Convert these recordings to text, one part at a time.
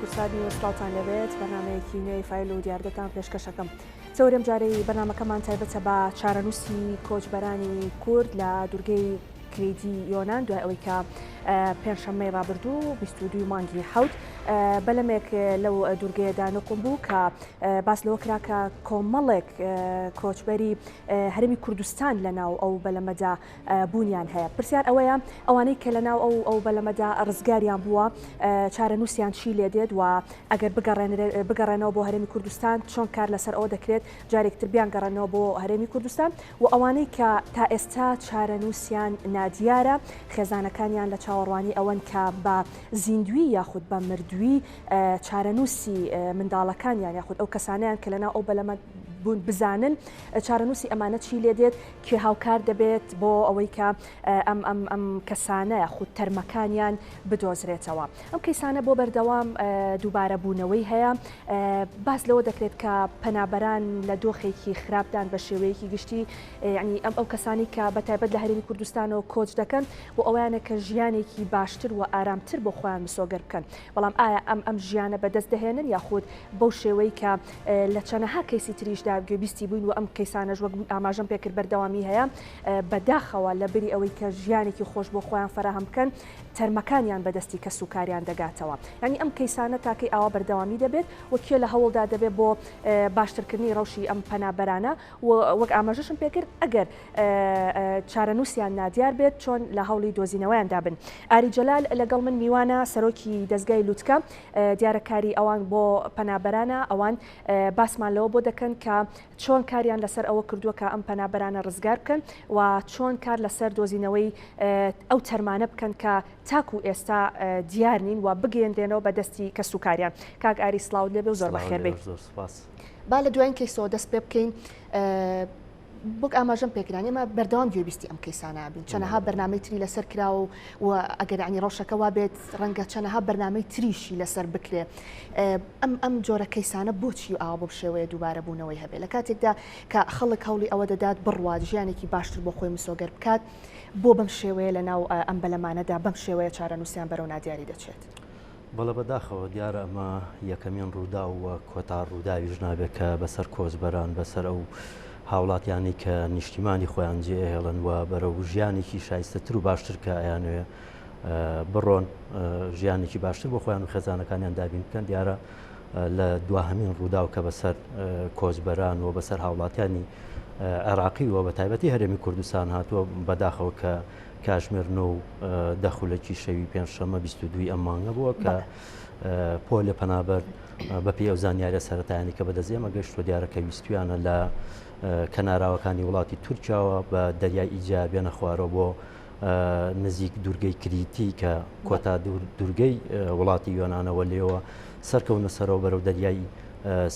کوردستان نیوز سڵاوتان لێبێت بەرنامەیەکی نوێی فایل و دیاردەتان پێشکەشەکەم چەورێم جارەی بەرنامەکەمان تایبەتە بە چارەنووسی کۆچبەرانی کورد لە دوورگەی کریتی یۆنان دوای ئەوەی کە پێنجشەممەی ڕابردوو 22 مانگی حەوت بەلەمێک لەو دوورگەیەدا نقوم بوو کە باس لەوە کرا کە کۆمەڵێک کۆچبەری هەرێمی کوردستان لە ناو ئەو بەلەمەدا بوونیان هەیە. پرسیار ئەوەیە ئەوانەی کە لە ناو ئەو ئەو بەلەمەدا ڕزگاریان بووە چارەنووسیان چی لێ دێت و ئەگەر بگەڕێنەوە بۆ هەرێمی کوردستان چۆن کار لەسەر ئەوە دەکرێت جارێکتر بیانگەڕێنەوە بۆ هەرێمی کوردستان و ئەوانەی کە تا ئێستا چارەنووسیان نادیارە خێزانەکانیان لە چاوەڕوانی ئەوەن کە بە زیندوی یاخود بە مردووی چارەنووسی منداڵەکانیان یاخود ئەو کەسانیان کە لەناو ئەو بەلەمە بوون بزانن چارەنووسی ئەمانە چی لێ دێت کێ هاوکار دەبێت بۆ ئەوەی کە ئەم ئەم ئەم کەسانە یاخود تەرمەکانیان بدۆزرێتەوە. ئەم کەیسانە بۆ بەردەوام دووبارە بوونەوەی هەیە. باس لەوە دەکرێت کە پەنابەران لە دۆخێکی خراپدان بە شێوەیەکی گشتی یعنی ئەم ئەو کەسانی کە بە تایبەت لە هەرێمی کوردستانەوە کۆچ دەکەن بۆ ئەوەیانە کە ژیانێکی باشتر و ئارامتر بۆ خۆیان مسۆگەر بکەن. بەڵام ئایا ئەم ئەم ژیانە بەدەست دەهێنن یاخود بەو شێوەی کە لە چەنەها کەیسی تریشدا گوێبیستی بووین و ئەم کەیسانەش وەک ئاماژەم پێکرد بەردەوامی هەیە، بەداخەوە لە بری ئەوەی کە ژیانێکی خۆش بۆ خۆیان فەراهەم بکەن تەرمەکانیان بە دەستی کەسوکاریان دەگاتەوە. یانی ئەم کەیسانە تاکەی ئاوا بەردەوامی دەبێت و کێ لە هەوڵدا دەبێت بۆ باشترکردنی ڕەوشی ئەم پەنابەرانە و وەک ئاماژەشم پێکرد ئەگەر چارەنووسیان نادیار بێت چۆن لە هەوڵی دۆزینەوەیاندا بن. ئاری جەلال لەگەڵ من میوانە سەرۆکی دەزگای لوتکە دیارە کاری ئەوان بۆ پەنابەرانە، ئەوان باسمان لەوە بۆ دەکەن کە چۆن کاریان لەسەر ئەوە کردووە کە ئەم پەنابەرانە ڕزگار بکەن و چۆن کار لەسەر دۆزینەوەی ئەو تەرمانە بکەن کە تاکو ئێستا دیار نین و بگەیەنرێنەوە بە دەستی کەسوکاریان. کاک ئاری سڵاوت لێبێ و زۆر بەخێر بێی. با لە دوایین کەیسەوە دەست پێ بکەین. وەک ئاماژەم پێکران ئێمە بەردەوام گوێبیستی ئەم کەیسانە بین چەنەها بەرنامەی تری لەسەر کراوە و ئەگەر عنی ڕەوشەکە وا بێت ڕەنگە چەنەها بەرنامەی تریشی لەسەر بکرێ ئەم ئەم جۆرە کەیسانە بۆچی ئاوا بەم شێوەیە دووبارە بوونەوەی هەبێ لە کاتێکدا کە خەڵک هەوڵی ئەوە دەدات بڕوات ژیانێکی باشتر بۆ خۆی مسۆگەر بکات بۆ بەم شێوەیە لە ناو ئەم بەلەمانەدا بەم شێوەیە چارەنووسیان بەرەو نادیاری دەچێت. بەڵێ بەداخەوە دیارە ئەمە یەکەمین ڕووداو و کۆتا ڕووداویش نابێت کە بەسەر کۆچبەران بەسەر ئەو هاوڵاتیانی کە نیشتیمانی خۆیان جێهێڵن و بەرەو ژیانێکی شایستەتر و باشتر کە ئەیانەوێ بڕۆن ژیانێکی باشتر بۆ خۆیان و خێزانەکانیان دابین بکەن دیارە لە دواهەمین ڕووداو کە بەسەر کۆچبەران و بەسەر هاوڵاتیانی عێراقی و بە تایبەتی هەرێمی کوردستان هاتووە بەداخەوە کە کاژمێر نۆ و دە خولەکی شەوی پێنجشەممە 22 ئەم مانگە بووە کە پۆلێ پەنابەر بەپێی ئەو زانیاریە سەرەتایانی کە بەدەست ئێمە گەشتووە دیارە کە ویستویانە لە کەناراوەکانی وڵاتی تورکیاوە بە دەریای ئیجا بێنە خوارەوە بۆ نزیک دوورگەی کریتی کە کۆتا دوورگەی وڵاتی یۆنانەوە لێەوە سەرکەونە سەرەوە بەرەو دەریای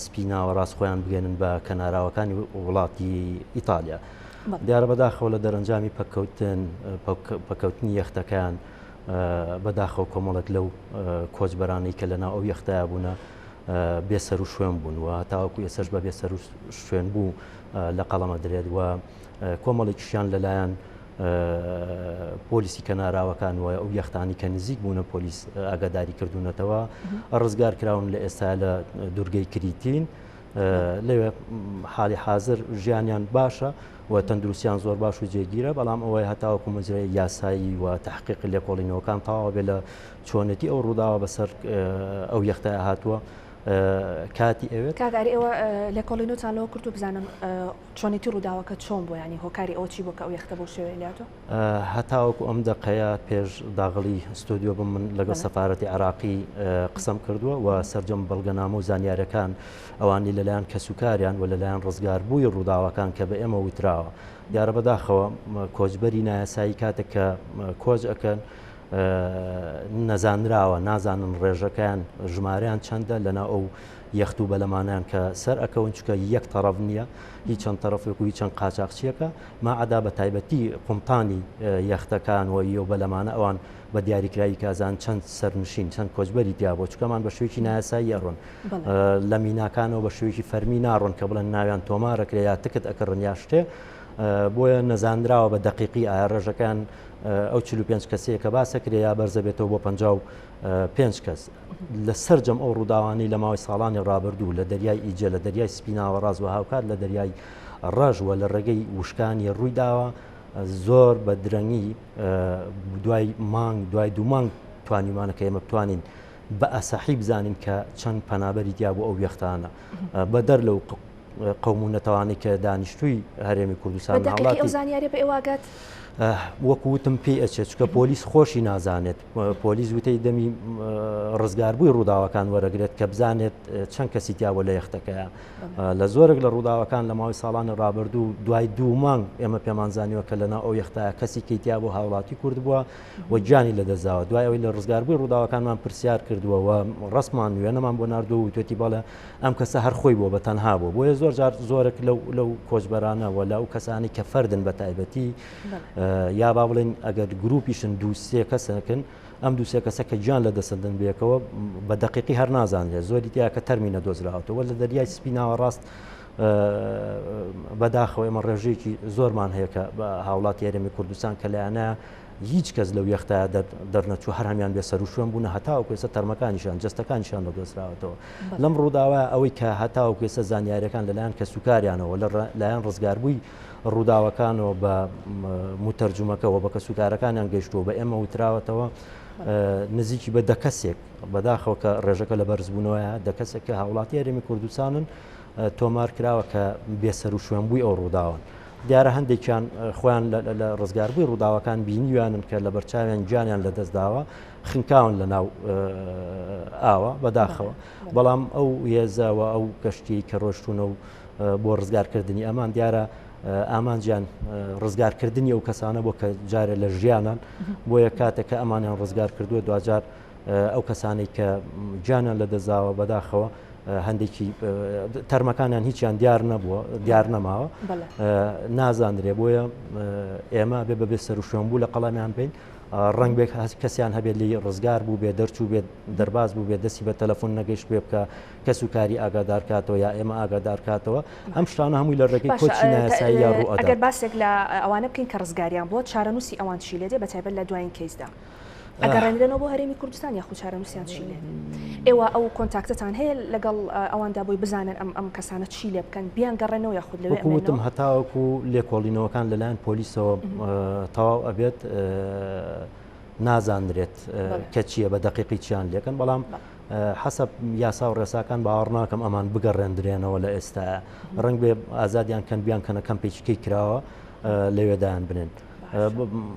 سپی ناوەڕاست خۆیان بگەێنن بە کەناراوەکانی وڵاتی ئیتالیا. دیارە بەداخەوە لە دەرەنجامی پەککەوتن پەکەوتنی یەختەکەیان بەداخەوە کۆمەڵێک لەو کۆچبەرانەی کە لەناو ئەو یەختەیا بوونە بێسەر و شوێن بوون و تاوەکو ئێسش بە بێسەر و شوێن بوو لە قەڵەمە درێت و کۆمەڵێکیشیان لەلایەن پۆلیسی کەناراوەکان و ئەو یەختانی کە نزیک بوونە پۆلیس ئاگاداری کردوونەتەوە ڕزگار کراون لە ئێستا لە دوورگەی کریتین لەوێ حاڵی حازر ژیانیان باشە و تەندروستیان زۆر باش و جێگیرە بەڵام ئەوەی هەتاوەکو مەجرای یاسایی و تحقیق لێکۆڵینەوەکان تەواو بێ لە چۆنێتی ئەو ڕووداوە بەسەر ئەو یەختای هاتووە کاتی ئەوێت. کاک ئاری ئێوە لێکۆڵینەوەتان لەوە کردووە بزانن چۆنێتی ڕووداوەکە چۆن بووە یانی هۆکاری ئەوە چی بووە کە ئەو یەختە بەو شێوەیە لێهاتووە؟ هەتاوەکو ئەم دەقەیە پێش داغڵی ستۆدیۆ بم من لەگەڵ سەفارەتی عێراقی قسەم کردووە و سەرجەم بەڵگەنامە و زانیارەکان ئەوانی لەلایەن کەسوکاریان و لەلایەن ڕزگاربووی ڕووداوەکان کە بە ئێمە وتراوە دیارە بەداخەوە کۆچبەری نایاسایی کاتێک کە کۆچ ئەکەن نەزانراوە نازانن ڕێژەکەیان ژمارەیان چەندە لەناو ئەو یەخت و بەلەمانیان کە سەر ئەکەون چکە یەک تەڕەف نییە هی چەند تەڕەفێک و هی چەند قاچاقچیەکە ماعەدا بە تایبەتی قومتانی یەختەکان و یو بەلەمانە ئەوان بە دیاریکراوی کازان چەند سەرنشین چەند کۆچبەری تیا بۆ چکەمان بە شوێکی نایاسایی ئەڕۆن لە میناکانەوە بە شوێکی فەرمی ناڕۆن کە بڵێن ناویان تۆمارەکرێ یا تکت ئەکڕن یا شتێ. بۆیە نەزانراوە بە دەقیقی ئایا ڕێژەکان ئەو 45 کەسەیە کە باسەکرێ یا بەرزەبێتەوە بۆ 55 کەس. لە سەرجەم ئەو ڕووداوانەی لە ماوەی ساڵانی ڕابردوو لە دەریای ئیجە، لە دەریای سپی ناوەڕاست و هاوکات لە دەریای ڕەش و لە ڕێگەی وشکانی ڕووی داوە، زۆر بە درەنگی دوای مانگ، دوای دوو مانگ توانیومانە کە ئێمە بتوانین بە ئەسەحی بزانین کە چەند پەنابەری تیا بوو ئەو یەختانە بەدەر لەو قەوم و نەتەوانەی کە دانیشتووی هەرێمی کوردستان بە دەقیقی ئەو زانیاریە بە ئێوە ئەگات؟ وەکو وتم پێی ئەچێت چونکە پۆلیس خۆشی نازانێت پۆلیس وتەی دەمی ڕزگاربووی ڕووداوەکان وەرەگرێت کە بزانێت چەند کەسی تیا بووە لە یەختەکەیە لە زۆرێک لە ڕووداوەکان لە ماوەی ساڵانی ڕابردوو دوای دوو مانگ ئێمە پێمان زانیوە کە لەناو ئەو یەختایە کەسی کەی تیا بوو هاوڵاتی کورد بووە و گیانی لەدەستداوە دوای ئەوەی لە ڕزگاربووی ڕووداوەکانمان پرسیار کردووە و ڕسمان وێنەمان بۆ ناردووە وتوێتی بەڵێ ئەم کەسە هەر خۆی بووە بە تەنها بووە بۆیە زۆر جار زۆرێک لەو لەو کۆچبەرانە و لەو کەسانی کە فەردن بە تایبەتی یا با بڵێن ئەگەر گروپیشن دوو سێ کەسێکن ئەم دوو سێ کەسە کە گیان لە دەسەدن بێکەوە بە دەقیقی هەر نازانرێت زۆری تیا کە تەرمی نەدۆزراوەتەوە لە دەریای سپی ناوەڕاست بەداخەوە ئێمە ڕێژەیەکی زۆرمان هەیە کە بە هاوڵاتی هەرێمی کوردستان کە لایەنە هیچ کەس لەو یەختایە دەرنەچوو، هەر هەمیان بێ سەروشوێن بوونە هەتاوەکو ئێستا تەرمەکانیشیان، جەستەکانیشیان نەدۆزراوەتەوە. لەم ڕووداوە ئەوەی کە هەتاوەکو ئێستا زانیارییەکان لەلایەن کەسوکاریانەوە، لە لایەن ڕزگاربووی ڕووداوەکانەوە بە موتەرجومەکەوە بە کەسوکارەکانیان گەیشتووە بە ئێمە وتراوەتەوە نزیکی بە دە کەسێک بەداخەوە کە ڕێژەکە لە بەرزبوونەوەیە دە کەسێک کە هاوڵاتی هەرێمی کوردستانن تۆمار کراوە کە بێسەروشوێن بووی ئەو ڕووداوەن. دیارە هەندێکیان خۆیان لە ڕزگاربووی ڕووداوەکان بینیویانن کە لەبەرچاویان گیانیان لەدەست داوە، خنکاون لە ناو ئاوە بەداخەوە، بەڵام ئەو هێزە و ئەو کەشتیەی کە ڕۆشتوونە و بۆ ڕزگارکردنی ئەمان دیارە ئامانجیان ڕزگارکردنی ئەو کەسانە بۆ کە جارێ لە ژیانان بۆیە کاتێک کە ئەمانیان ڕزگار کردووە دواجار ئەو کەسانەی کە گیانیان لەدەستداوە بەداخەوە هەندێکی تەرمەکانیان هیچیان دیار نەبووە دیار نەماوە نازانرێ بۆیە ئێمە بێ بەبێ سەرشوێن بوو لە قەڵامیان بین ڕنگ بێک کەسیان هەبێت لی ڕزگار بوو بێ دەرچوو بێت دەرباز بوو بێت دەستی بە تەلەفۆن نەگەیشت بێ بکە کەس و کاری ئاگادار کاتەوە یا ئێمە ئاگادار کاتەوە ئەم شتانە هەمووی لە ڕێگەی کۆچی نایاسایی یا ڕوو ئەگەر باسێک لە ئەوانە بکەین کە ڕزگاریان بووە چارەنووسی ئەوان چی لێ دێ بە تایبەت لە دوایین کەیسدا؟ ئەگەڕێنرێنەوە بۆ هەرێمی کوردستان یاخود چارەنووسیان چی لێ ئێوە ئەو contact ەتان هەیە لەگەڵ ئەواندا بۆی بزانن ئەم ئەم کەسانە چی لێ بکەن بیان گەڕێنەوە یاخود لەوێ وتم هەتاوەکو لێکۆڵینەوەکان لەلایەن پۆلیسەوە تەواو ئەبێت نازانرێت کە چییە بە دەقیقی چیان لێکەن بەڵام حەسەب یاسا و ڕێساکان باوەڕ ناکەم ئەمان بگەڕێندرێنەوە لە ئێستا ڕنگ بێ ئازادیان کەن بیان کەنە کەمپێکی کراوە لەوێدایان بنێن.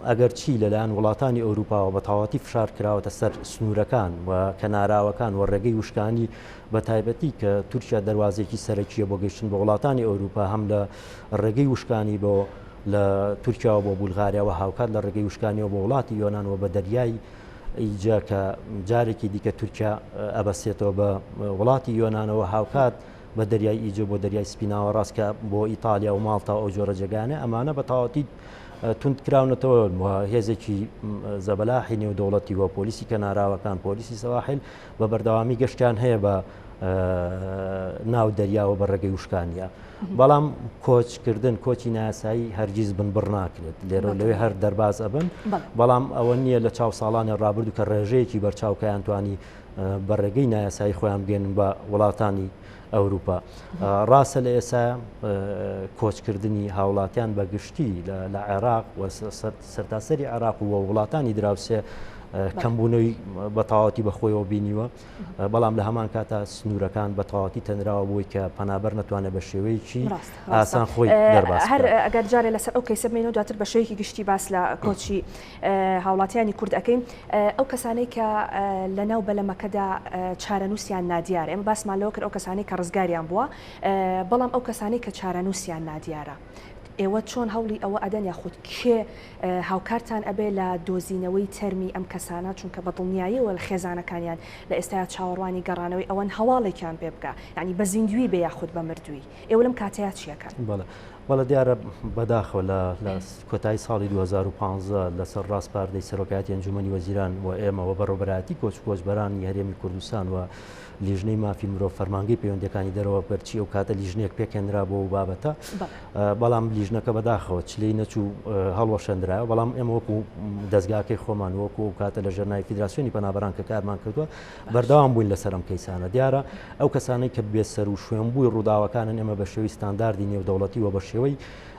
ئەگەرچی لەلایەن وڵاتانی ئەوروپاوە بە تەواوەتی فشار کراوەتە سەر سنوورەکان و کەناراوەکان و ڕێگەی وشکانی بە تایبەتی کە تورکیا دەروازێکی سەرەکیە بۆ گەیشتن بە وڵاتانی ئەوروپا هەم لە ڕێگەی وشکانی بۆ لە تورکیاوە بۆ بولغاریا و هاوکات لە ڕێگەی وشکانیەوە بۆ وڵاتی یۆناان و بە دەریای ئیجە کە جارێکی دیکە تورکیا ئەبەسێتەوە بە وڵاتی یۆناانەوە هاوکات بە دەریای ئیجە بۆ دەریای سپی ناوەڕاست کە بۆ ئیتالیا و ماڵتا و ئەو جۆرە جێگانە ئەمانە بە تەواوەتی توند کراونەتەوە و هێزێکی زەبەلاحی نێودەوڵەتی و پۆلیسی کەناراوەکان پۆلیسی سەواحل بە بەردەوامی گەشتیان هەیە بە ناو دەریاوە بە ڕێگەی وشکانیە بەڵام کۆچکردن کۆچی ناسایی هەرگیز بنبڕ ناکرێت لێرە لەوێ هەر دەرباز ئەبن بەڵام ئەوە نییە لە چاو ساڵانی ڕابردوو کە ڕێژەیەکی بەرچاوکەیان توانی بە ڕێگەی نایاسایی خۆیان بگەێنن بە وڵاتانی ئەوروپا. ڕاستە لە ئێستا کۆچکردنی هاوڵاتیان بە گشتی لە عێراق و سەرتاسەری عێراق و وڵاتانی دراوسێ کەمبوونەوەی بە تەواوەتی بەخۆیەوە بینیوە بەڵام لە هەمان کاتا سنوورەکان بە تەواوەتی تەنراوە بۆی کە پەنابەر نەتوانێت بە شێوەیەکی ئاسان خۆی دەرباز هەر ئەگەر جارێ لەسەر ئەو کەیسە بمێنەوە دواتر بە شێوەیەکی گشتی باس لە کۆچی هاوڵاتیانی کورد ئەکەین ئەو کەسانەی کە لە ناو بەلەمەکەدا چارەنووسیان نادیارە ئێمە باسمان لەوە کرد ئەو کەسانەی کە ڕزگاریان بووە بەڵام ئەو کەسانەی کە چارەنووسیان نادیارە ئێوە چۆن هەوڵی ئەوە ئەدەن یاخود کێ هاوکارتان ئەبێ لە دۆزینەوەی تەرمی ئەم کەسانە چونکە بە دڵنیاییەوە لە خێزانەکانیان لە ئێستایا چاوەڕوانی گەڕانەوەی ئەوەن هەواڵێکیان پێ بگا یعنی بە زیندوی بێ یاخود بە مردووی ئێوە لەم کاتەیا چیەکەن؟ بەڵێ. بەڵێ دیارە بەداخەوە لە لە کۆتایی ساڵی 2015 لەسەر ڕاسپاردەی سەرۆکایەتی ئەنجومەنی وەزیران و ئێمە و بەڕێوەبەرایەتی کۆچ و کۆچبەرانی هەرێمی کوردستان و لیژنەی مافی مرۆڤ فەرمانگەی پەیوەندیەکانی دەرەوە گەرچی ئەو کاتە لیژنەیەک پێکهێنرا بۆ ئەو بابەتە بەڵام لیژنەکە بەداخەوە چلەی نەچوو هەڵوەشێندرایەوە بەڵام ئێمە وەکو دەزگاکەی خۆمان وەکو ئەو کاتە لە ژێر ناوی فیدراسیۆنی پەنابەران کە کارمان کردووە بەردەوام بووین لەسەر ئەم کەیسانە. دیارە ئەو کەسانەی کە بێسەروشوێنبووی ڕووداوەکانن ئێمە بە شێوەی ستانداردی نێودەوڵەتی و بە شێوەی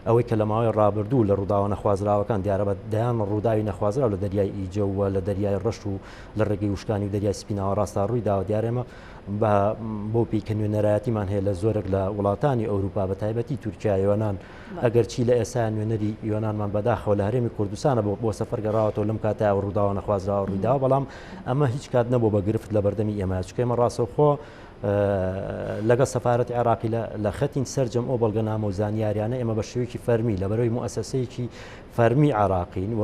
ئەوەی کە لە ماوەی ڕابردوو لە ڕووداوە نەخوازراوەکان دیارە بە دەیان ڕووداوی نەخوازراو لە دەریای ئیجە و لە دەریای ڕەش و لە ڕێگەی وشکانی و دەریای سپی ناوەڕاستا ڕووی داوە دیارە ئێمە بە بەو پێی کە نوێنەرایەتیمان هەیە لە زۆرێک لە وڵاتانی ئەوروپا بە تایبەتی تورکیا یۆنان ئەگەرچی لە ئێستا نوێنەری یۆنانمان بەداخەوە لە هەرێمی کوردستانە بۆ بۆ سەفەر گەڕاوەتەوە لەم کاتە ئەو ڕووداوە نەخوازراوە ڕوویداوە بەڵام ئەمە هیچ کات نەبوو بە گرفت لە بەردەمی ئێمە چونکە ئێمە ڕاستەوخۆ لەگەڵ سەفارەتی عێراقی لە خەتین سەرجەم ئەو بەڵگەنامە و زانیاریانە ئێمە بە شێوەیەکی فەرمی لە بەرەوەی موئەسەسەیەکی فەرمی عێراقین و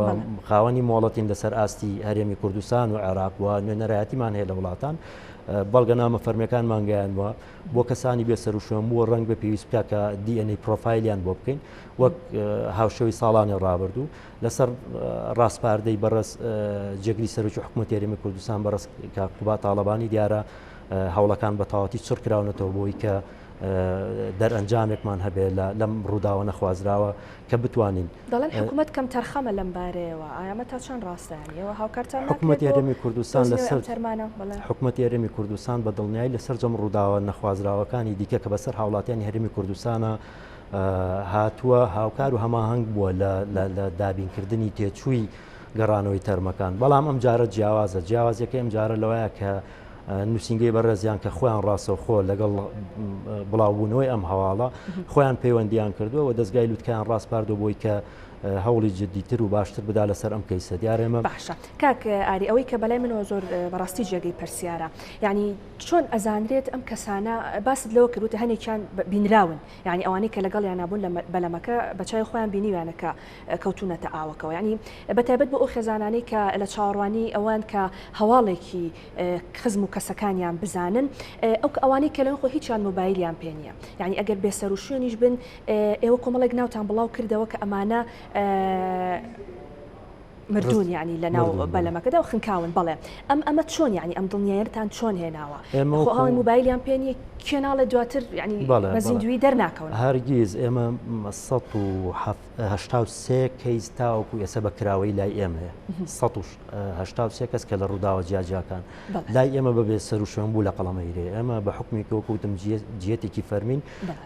خاوەنی مۆڵەتین لەسەر ئاستی هەرێمی کوردستان و عێراق و نوێنەرایەتیمان هەیە لە وڵاتان بەڵگەنامە فەرمیەکانمان گەیاندوە بۆ کەسانی بێ سەروشوێن بووە ڕەنگ بە پێویست بکە کە DNA پرۆفایلیان بۆ بکەین وەک هاوشێوەی ساڵانی ڕابردوو لەسەر ڕاسپاردەی بەڕێز جێگری سەرۆکی حکوومەتی هەرێمی کوردستان بەڕێز کاک قوباد تاڵەبانی دیارە هەوڵەکان بە تەواوەتی چڕ کراونەتەوە بۆی کە دەرئەنجامێکمان هەبێت لەم ڕووداوە نەخوازراوە کە بتوانین. دەڵێن حکوومەت کەمتەرخەمە لەم بارەیەوە، ئایا ئەمە تا چەند ڕاستە؟ یانی ئێوە هاوکارتان ناکرێت حکوومەتی هەرێمی کوردستان لەسەر حکوومەتی هەرێمی کوردستان بە دڵنیایی لە سەرجەم ڕووداوە نەخوازراوەکانی دیکە کە بەسەر هاوڵاتیانی هەرێمی کوردستانە هاتووە هاوکار و هەماهەنگ بووە لە دابینکردنی تێچووی گەڕانەوەی تەرمەکان، بەڵام ئەم جارە جیاوازە، جیاوازیەکەی ئەم جارە لەوەیە کە نووسینگەی بەڕێزیان کە خۆیان ڕاستەوخۆ لەگەڵ بڵاوبوونەوەی ئەم هەواڵە خۆیان پەیوەندیان کردووە و دەستگای لوتکەیان ڕاسپاردووە بۆی کە هەوڵی جدیتر و باشتر بدا لەسەر ئەم کەیسە دیارە ئێمە باشە کاک ئاری ئەوەی کە بەلای منەوە زۆر بەڕاستی جێگەی پرسیارە یعنی چۆن ئەزانرێت ئەم کەسانە باست لەوە کرد وتت هەنێکیان بینراون یانی ئەوانەی کە لەگەڵیانا بوون لە بەلەمەکە بە چاوی خۆیان بینیویانە کە کەوتوونەتە ئاوەکەوە یانی بە تایبەت بۆ ئەو خێزانانەی کە لە چاوەڕوانی ئەوان کە هەواڵێکی خزم و کەسەکانیان بزانن ئەو ئەوانەی کە لەوێن خۆ هیچیان مۆبایلیان پێ نییە یانی ئەگەر بێسەروشوێنیش بن ئێوە کۆمەڵێک ناوتان بڵاو کردەوە کە ئەمانە مردوون یانی لەناو بەلەمەکەدا و خنکاون بەڵێ ئەم ئەمە چۆن یانی ئەم دڵنیایەتان چۆن هێناوە خۆ ئەوان موبایلیان پێ نییە کێ ناڵێ دواتر یانی بە زیندوویی دەرناکەون. هەرگیز ئێمە 183 کەیس تاوەکو ئێستا بە کراوەیی لای ئێمەیە 183 کەس کە لە ڕووداوە جیاجیاکان لای ئێمە بە بێ سەروشوێن بوو لە قەڵەمەیرێ ئێمە بە حکومی وەکو وتم جیەتێکی فەرمین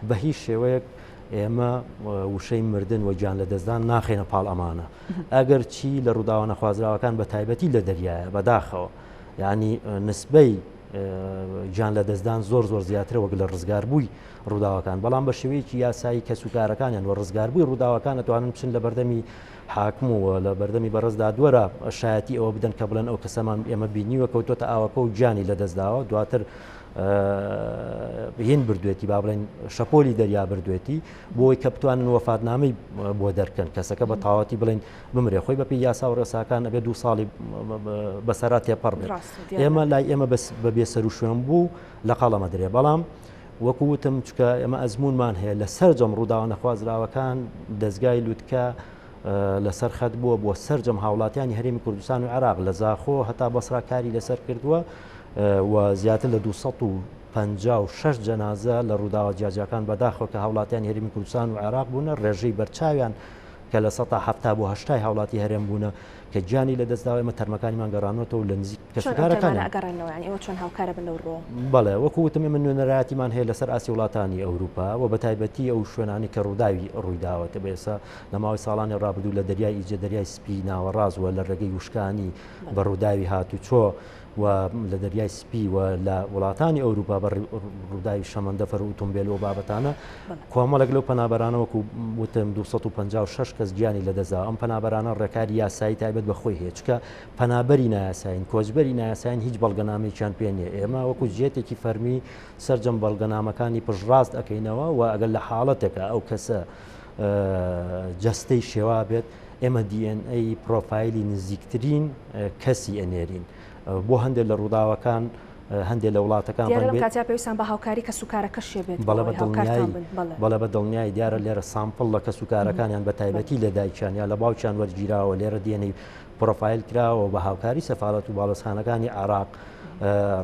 بە هیچ شێوەیەک ئێمە وشەی مردن و گیان لەدەستدان ناخەینە پاڵ ئەمانە ئەگەر چی لە ڕووداوە نەخوازراوەکان بە تایبەتی لە دەریایە بەداخەوە یعنی نسبەی گیان لە دەستدان زۆر زۆر زیاترە وەک لە ڕزگاربووی ڕووداوەکان بەڵام بە شێوەیەکی یاسایی کەسوکارەکانیان و ڕزگاربووی ڕووداوەکان ئەتوانن بچن لە بەردەمی حاکم و لە بەردەمی بەڕێز دادوەرە شایەتی ئەوە بدەن کە بڵێن ئەو کەسەمان ئێمە بینیوە کەوتۆتە ئاوەکە و گیانی لەدەستداوە دواتر هین بردوێتی با بڵێن شەپۆلی دەریا بردوێتی بۆی کە بتوانن وەفاتنامەی بۆ دەرکەن کەسەکە بە تەواوەتی بڵێن بمرێ خۆی بەپی یاسا و ڕێساکان ئەبێ دو ساڵی بەسەرا تێپەڕ بێت ئێمە لای ئێمە بەس بە بێسەروشوێن بوو لە قەڵەمە درێ بەڵام وەکو وتم چکە ئێمە ئەزمونمان هەیە لە سەرجەم ڕووداوە نەخوازراوەکان دەستگای لوتکە لەسەر خەت بووە بۆ سەرجەم هاوڵاتیانی هەرێمی کوردستان و عێراق لە زاخۆ هەتا بەسرا کاری لەسەر کردووە و زیاتر لە 256 جەنازە لە ڕووداوە جیاجیاکان بەداخەوە کە هاوڵاتیانی هەرێمی کوردستان و عێراق بوونە ڕێژەی بەرچاویان کە لە سەتا 70 بۆ هەشتای هاوڵاتی هەرێم بوونە کە گیانی لەدەستداوە ئێمە تەرمەکانیمان گەڕانوەتەوە لە نزیک کەسوکارەکانیان ئەگەڕێنەوە یانی ئێوە چۆن هاوکارە بن لەو ڕووەوە؟ بەڵێ وەکو وتم ئێمە نوێنەرایەتیمان هەیە لەسەر ئاستی وڵاتانی ئەوروپا و بە تایبەتی ئەو شوێنانەی کە ڕووداوی ڕوویداوە کە بە ئێستا لە ماوەی ساڵانی ڕابردوو لە دەریای ئیجە دەریای سپی ناوەڕاست و لە ڕێگەی وشکانی بە ڕووداوی هاتوچۆ و لە دەریای سپی و لە وڵاتانی ئەوروپا بە ڕووداوی شەمەندەفەر و ئوتومبێل و بابەتانە کۆمەڵێک لەو پەنابەرانە وەکو وتم 256 کەس گیانی لەدەستدا ئەم پەنابەرانە ڕێکاری یاسایی تایبەت بە خۆی هەیە چکە پەنابەری نایاسایین کۆچبەری نایاسایین هیچ بەڵگەنامەیەکیان پێ نییە ئێمە وەکو جێتێکی فەرمی سەرجەم بەڵگەنامەکانی پشتڕاست ئەەکەینەوە و ئەگەر لە حاڵەتێکە ئەو کەسە جەستەی شێوا بێت ئێمە DNA پرۆفایلی نزیکترین کەسی ئەنێرین بۆ هەندێک لە ڕووداوەکان. هەندێک لە وڵاتەکان دیارە لەم کاتیا پێویستان بە هاوکاری کەسوکارەکەشێ بێت بەڵێ بە دڵنیایی بەڵێ بە دڵنیایی دیارە لێرە sample لە کەسوکارەکانیان بە تایبەتی لە دایکیان یا لە باوکیان وەرگیراوە لێرە DNA profile کراوە بە هاوکاری سەفارەت و باڵەخانەکانی عێراق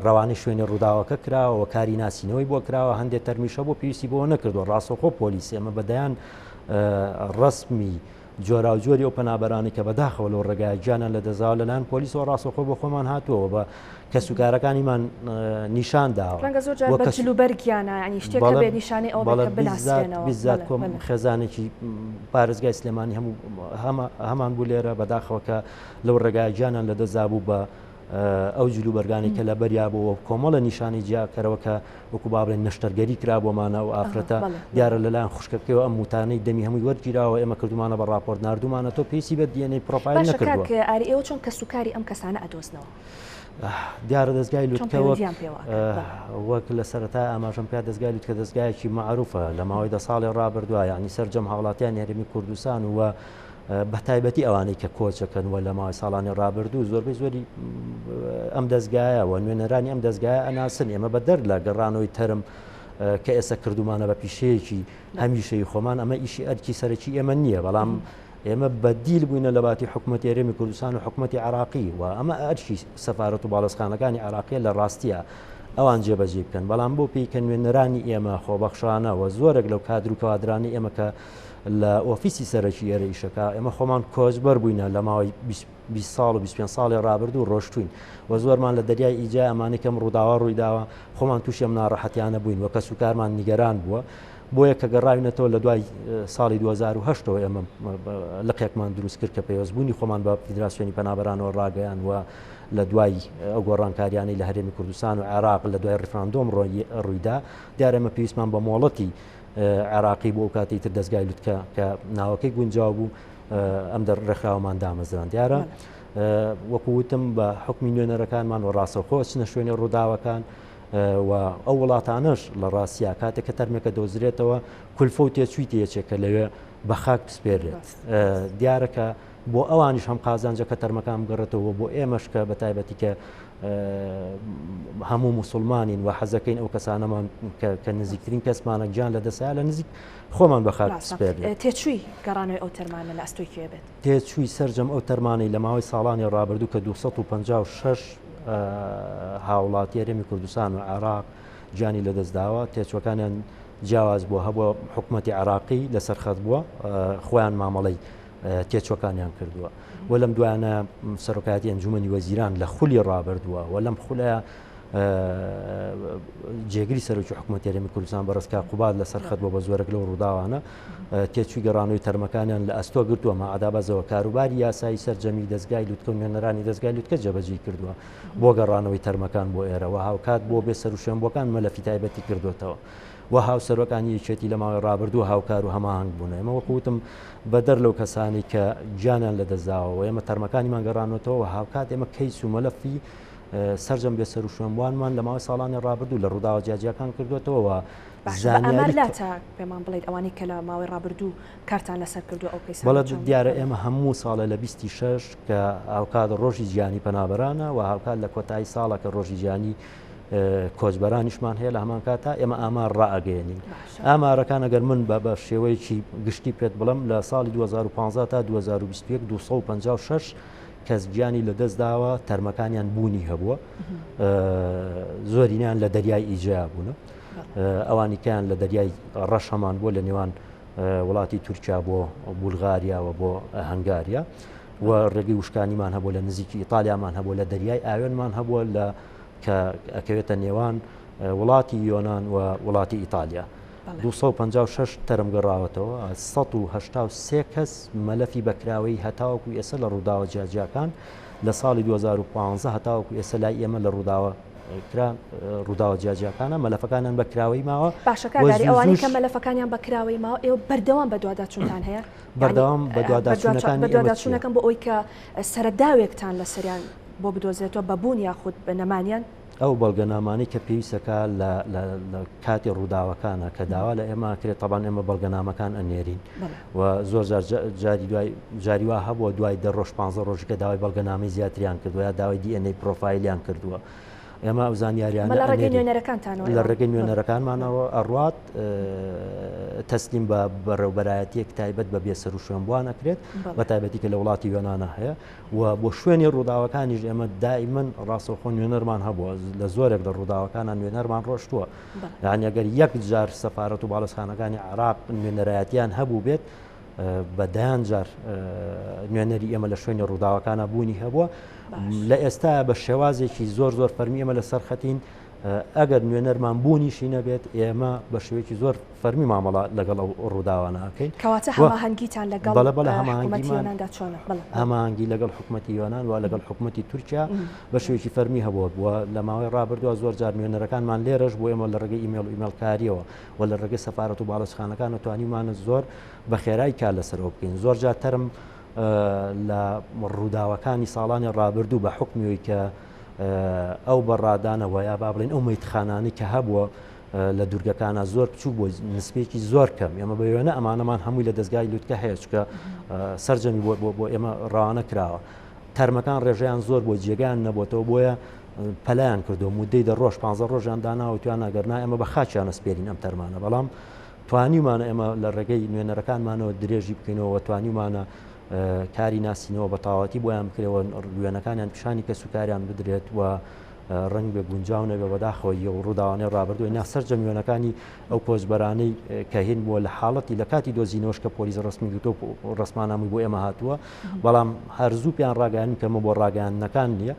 ڕەوانەی شوێنی ڕووداوەکە کراوە و کاری ناسینەوەی بۆ کراوە هەندێک تەرمیشە بۆ پێویستی بۆ نەکردووە ڕاستەوخۆ پۆلیس ئێمە بەدەیان ڕسمی جۆراوجۆری ئەو پەنابەرانەی کە بەداخەوە لەو ڕێگایە گیانیان لەدەستداوە لەلایەن پۆلیسەوە ڕاستەوخۆ بۆ خۆمان هاتووەوە بە کەسوکارەکانیمان نیشان داوە. ڕەنگە زۆر جار بە جلوبەرگیانە یانی شتێک هەبێت نیشانەی ئەوە بێت کە بناسرێنەوە. بیزات کۆم خێزانێکی پارێزگای سلێمانی هەموو هەمان بوو لێرە بەداخەوە کە لەو ڕێگایە گیانیان لەدەستدابوو بە ئەو جلوبەرگانەی کە لەبەریا بوو و کۆمەڵە نیشانەی جیاکەرەوە کە وەکو با بڵێن نەشتەرگەری کرابوومانە ئەو ئافرەتە دیارە لەلایەن خوشکەکەیەوە ئەم وتانەی دەمی هەمووی وەرگیراوە ئێمە کردومانە بە ڕاپۆرت ناردومانە تۆ پێویستی بە DNA profile باشە نەکردووە. کاک ئاری ئێوە چۆن کەسوکاری ئەم کەسانە ئەدۆزنەوە؟ دیارە دەزگای چۆن لوتکە وەک پەیوەندیان پێوە ئەکەن؟ بەڵێ. وەک لە سەرەتا ئاماژەم پێ دەزگای لوتکە دەزگایەکی مەعروفە لە ماوەی دە ساڵی ڕابردووە یانی سەرجەم هاوڵاتیانی هەرێمی کوردستان و بەتایبەتی ئەوانەی کە کۆچەکەن و لە ماوەی ساڵانی ڕابردوو زۆربەی زۆری ئەم دەزگایە و نوێنەرانی ئەم دەزگایە ئەناسن ئێمە بە دەر لە گەڕانەوەی تەرم کە ئێستا کردومانە بە پیشەیەکی هەمیشەی خۆمان ئەمە ئیشی ئەرکی سەرەکی ئێمە نییە بەڵام ئێمە بەدیل بووینە لە باتی حکوومەتی هەرێمی کوردستان و حکوومەتی عراقی و ئەمە ئەرکی سەفارەت و باڵێزخانەکانی عراقیە لە ڕاستیە ئەوان جێبەجێ بکەن بەڵام بۆ پێی کە نوێنەرانی ئێمە خۆبەخشانە و زۆرێک لەو کادر و کەوادرانی ئێمە کە لە ئۆفیسی سەرەکی ئێرە ئیشەکا، ئێمە خۆمان کۆچبەر بووینە لە ماوەی 20 ساڵ و 25 ساڵی ڕابردوو ڕۆشتوین و زۆرمان لە دەریای ئیجای ئەمانەی کەم ڕووداوە ڕوویداوە خۆمان تووشی ئەم ناڕەحەتیانە بووین و کەسوکارمان نیگەران بووە بۆیە کە گەڕاوینەتەوە لە دوای ساڵی 2008ەوە ئێمە لقێکمان دروست کرد کە پەیوەستبوونی خۆمان بە فیدراسیۆنی پەنابەرانەوە ڕاگەیان و لە دوای ئەو گۆڕانکاریانەی لە هەرێمی کوردستان و عێراق لە دوای ڕیفراندۆم ڕوویدا دیارە ئێمە پێویستمان بە مۆڵەتی عێراقی بۆ ئەو کاتەی تر دەزگای لوتکە کە ناوەکەی گونجاو بوو ئەم دەر ڕێکخراوەمان دامەزران دیارە وەکو وتم بە حکمی نوێنەرەکانمان و ڕاستەوخۆ چنە شوێنی ڕووداوەکان و ئەو وڵاتانەش لە ڕاستیا کاتێک کە تەرمێکە دۆزرێتەوە کولفە و تێچووی تێچێک کە لەوێ بە خاک بسپێرێت دیارە کە بۆ ئەوانیش هەم قازانجە کە تەرمەکان بگەڕێتەوە بۆ ئێمەش کە بە تایبەتی کە هەموو موسڵمانین و حەزەکەین ئەو کەسانەمان کە نزیکترین کەسمانە گیان لە دەسایە لە نزیک خۆمان بە خاک بسپێرێت. تێچووی گەڕانەوەی ئەو تەرمانە لە ئەستۆی کێ بێت؟ تێچووی سەرجەم ئەو تەرمانەی لە ماوەی ساڵانی ڕابردوو کە 256 هاوڵاتی هەرێمی کوردستان و عێراق گیانی لەدەستداوە تێچووەکانیان جیاواز بووە هەبووە حکومەتی عێراقی لەسەر خەت بووە خۆیان مامەڵەی تێچوەکانیان کردووە و لەم دوایانە سەرۆکایەتی ئەنجومەنی وەزیران لە خولی ڕابردووە و لەم خولە جێگری سەرۆکی حکوومەت هەرێمی کوردستان بەڕێز کاک قوباد لەسەر خەت بۆ بە زۆرێک لەو ڕووداوانە تێچووی گەڕانەوەی تەرمەکانیان لە ئەستۆ گرتووە ماعدا بەزەوە کاروباری یاسایی سەرجەمی دەزگای لوتکە و نوێنەرانی دەزگای لوتکە جێبەجێی کردووە بۆ گەڕانەوەی تەرمەکان بۆ ئێرە و هاوکات بۆ بێ سەروشوێنبووەکان مەلەفی تایبەتی کردوێتەوە. و هاوسەرۆکانی یەکێتی لە ماوەی ڕابردوو هاوکار و هەماهەنگ بوون. ئێمە وەکو وتم بەدەر لەو کەسانەی کە گیانیان لەدەستداوە و ئێمە تەرمەکانیمان گەڕانوەتەوە و هاوکات ئێمە کەیس و مەلەفی سەرجەم بێسەروشوێنبووانمان لە ماوەی ساڵانی ڕابردوو لە ڕووداوە جیاجیاکان کردووەتەوە و باشە بە ئامار لاتە پێمان بڵێیت ئەوانەی کە لە ماوەی ڕابردوو کارتان لەسەر کردووە ئەو کەیسانە بەڵێ دیارە ئێمە هەموو ساڵێ لە 26 کە هاوکات ڕۆژی جیهانی پەنابەرانە و هاوکات لە کۆتایی ساڵە کە ڕۆژی جیهانی کۆچبەرانیشمان هەیە لە هەمان کاتا ئێمە ئامار ڕائەگەیەنین ئامارەکان ئەگەر من بە بە شێوەیەکی گشتی پێت بڵم لە ساڵی 2015 تا 2021 256 کەس گیانی لە دەست داوە تەرمەکانیان بوونی هەبووە زۆرینیان لە دەریای ئیجیا بوونە ئەوانیکەیان لە دەریای ڕەش هەمان بووە لە نێوان وڵاتی تورکیا بۆ بولغاریاوە بۆ هەنگاریا و ڕێگەی وشکانیمان هەبوو لە نزیکی ئیتالیامان هەبوو لە دەریای ئاوێنمان هەبووە لە کە ئەکەوێتە نێوان وڵاتی یۆنان و وڵاتی ئیتالیا. 256 تەرم گەڕاوەتەوە، 183 کەس مەلەفی بەکراوەیی هەتاوەکو ئێستا لە ڕووداوە جیاجیاکان لە ساڵی 2015 هەتاوەکو ئێستا لای ئێمە لە ڕووداوە کرا ڕووداوە جیاجیاکانە مەلەفەکانیان بە کراوەی ماوە. باشە کاک ئاری ئەوانەی کە مەلەفەکانیان بە کراوەی ماوە ئێوە بەردەوام بەدواداچوونتان هەیە؟ بەردەوام بەدواداچوونەکانی ئێمە چییە؟ بەدواداچوونەکەم بۆ ئەوەی کە سەرەداوێکتان لەسەریان بۆ بدۆزرێتەوە بە بوون یاخود بە نەمانیان؟ ئەو بەڵگەنامانەی کە پێویستەکا لە لە کاتی ڕووداوەکانە کە داوا لە ئێمە کرێت تەبان ئێمە بەڵگەنامەکان ئەنێرین و زۆر جار جاری دوای جاری وا هەبووە دوای دە ڕۆژ پ ڕۆژی کە داوای بەڵگەنامەی زیاتریان کردووە یا داوای DNA profile یان کردووە. ئێمە ئەو زانیاریانە لە ڕێگەی نوێنەرەکانتانەوە لە ڕێگەی نوێنەرەکانمانەوە ئەڕوات تەسلیم بە بەڕێوبەرایەتیەک تایبەت بە بێسەروشوێنبووان ئەکرێت بە تایبەتی کە لە وڵاتی یۆنانا هەیە و بۆ شوێنی ڕووداوەکانیش ئێمە دائیمەن ڕاستەوخۆ نوێنەرمان هەبووە لە زۆرێک لە ڕووداوەکانە نوێنەرمان ڕۆشتووە یعنی ئەگەر یەک جار سەفارەت و باڵەخانەکانی عراق نوێنەرایەتیان هەبوو بێت بە دەیان جار نوێنەری ئێمە لە شوێنی ڕووداوەکانە بوونی هەبووە لە ئێستا بە شێوازێکی زۆر زۆر فەرمی ئێمە لەسەر خەتین ئەگەر نوێنەرمان بوونیشی نەبێت ئێمە بە شێوەیەکی زۆر فەرمی مامەڵە لەگەڵ ئەو ڕووداوانە ئەکەین. کەواتە هەماهەنگیتان لەگەڵ بەڵێ بەڵێ حکوومەتی هەماهەنگیمان یۆناندا چۆنە؟ بەڵێ. هەماهەنگی لەگەڵ حکوومەتی یۆنان و لەگەڵ حکوومەتی تورکیا بە شێوەیەکی فەرمی هەبووە و لە ماوەی ڕابردووە زۆر جار نوێنەرەکانمان لێرەش بۆ ئێمە لە ڕێگەی ئیمێڵ و ئیمێڵکارییەوە و لە ڕێگەی سەفارەت و باڵیۆزخانەکانەوە توانیومانە زۆر بە خێرایی کار لەسەرەوە بکەین. زۆر جار تەرم لە ڕووداوەکانی ساڵانی ڕابردوو بە حوکمی ئەوەی کە ئەو بەڕادانەوە یا با بڵێین ئەو مەیتخانانەی کە هەبووە لە دوورگەکانە زۆر بچوو بۆ نسبێکی زۆر کەم ئێمە بە وێنە ئەمانەمان هەمووی لە دەستگای لوتکە هەیە چکە سەرجەمی بۆ بۆ بۆ ئێمە ڕەوانە کراوە تەرمەکان ڕێژەیان زۆر بۆ جێگان نەبێتەوە بۆیە پەلیان کردو مدەی دە ڕۆژ پ ڕۆژیان داناوە تویان ئەگەر نا ئێمە بە خاچیان ئەسپێرین ئەم تەرمانە بەڵام توانیمانە ئێمە لە ڕێگەی نوێنەرەکانمانەوە درێژی بکەینەوە توانیمانە کاری ناسینەوە بە تەواوەتی بۆیان بکرێەوە وێنەکانیان پیشانی کەسوکاریان بدرێت و ڕنگ بێ گونجاو نەبێ بەداخەوە یە و ڕووداوانەی ڕابردووی نا سەرجەم وێنەکانی ئەو کۆچبەرانەی کە هین بووە لە حاڵەتی لە کاتی دۆزینەوەش کە پۆلیس ڕسمی گرتۆ ڕسمانامووی بۆ ئێمە هاتووە بەڵام هەرزوو پیان ڕاگەیان کەمە بۆ ڕاگەیاندنەکان نییە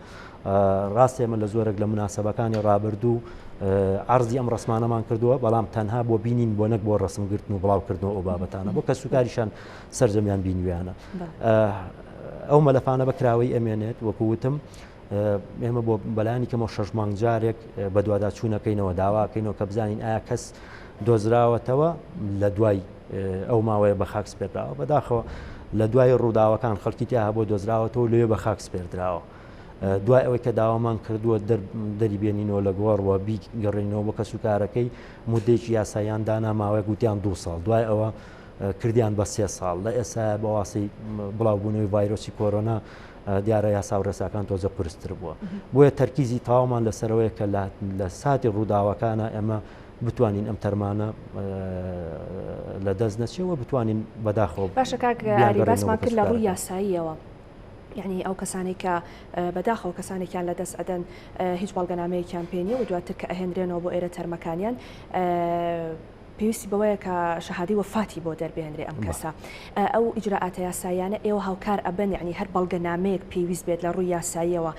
ڕاست ئێمە لە زۆرێک لە مناسبەکانی ڕابردوو عرضی ئەم ڕسمانەمان کردووە بەڵام تەنها بۆ بینین بۆ نەک بۆ ڕسمگرتن و بڵاوکردنەوە ئەو بابەتانە بۆ کەسوکاریشان سەرجەمیان بینیویانە ئەو مەلەفانە بە کراوەی ئەمێنێت وەکو وتم ئێمە بۆ بەلانی کەمەوە شەش مانگ جارێک بەدواداچوونەکەینەوە داواکەینەوە کە بزانین ئایا کەس دۆزراوەتەوە لە دوای ئەو ماوەیە بە خاک سپێردراوە بەداخەوە لە دوای ڕووداوەکان خەڵکی تیا هەبوو دۆزراوەتەوە لێ بە خاک سپێردراوە دوای ئەوەی کە داوامان کردووە دەری بێنینەوە لە گۆڕ و بیگەڕێنەوە بۆ کەسوکارەکەی مدەیەکی یاساییان دانا ماوەیەک وتیان دو ساڵ دوای ئەوە کردیان بە سێ ساڵ لە ئێستا بە واسی بڵاوبوونەوەی ڤایرۆسی کۆرۆنا دیارە یاسا و ڕێساکان تۆزە قورستر بووە بۆیە تەرکیزی تەواومان لەسەرەوەیە کە لە ساتی ڕووداوەکانە ئێمە بتوانین ئەم تەرمانە لە دەست نەچێەوە بتوانین بەداخەوە باشە کاک ئاری باسمان کرد لە ڕووی یاساییەوە یعنی ئەو کەسانەی کە بەداخەوە کەسانێکیان لە دەست ئەدەن هیچ بەڵگەنامەیەکیان پێ نییە و دواتر کە ئەهێنرێنەوە بۆ ئێرە تەرمەکانیان پێویستی بەوەیە کە شەهادەی وەفاتی بۆ دەربهێنرێ ئەم کەسە. ئەو ئیجرائاتە یاساییانە ئێوە هاوکار ئەبن یەعنی هەر بەڵگەنامەیەک پێویست بێت لە ڕووی یاساییەوە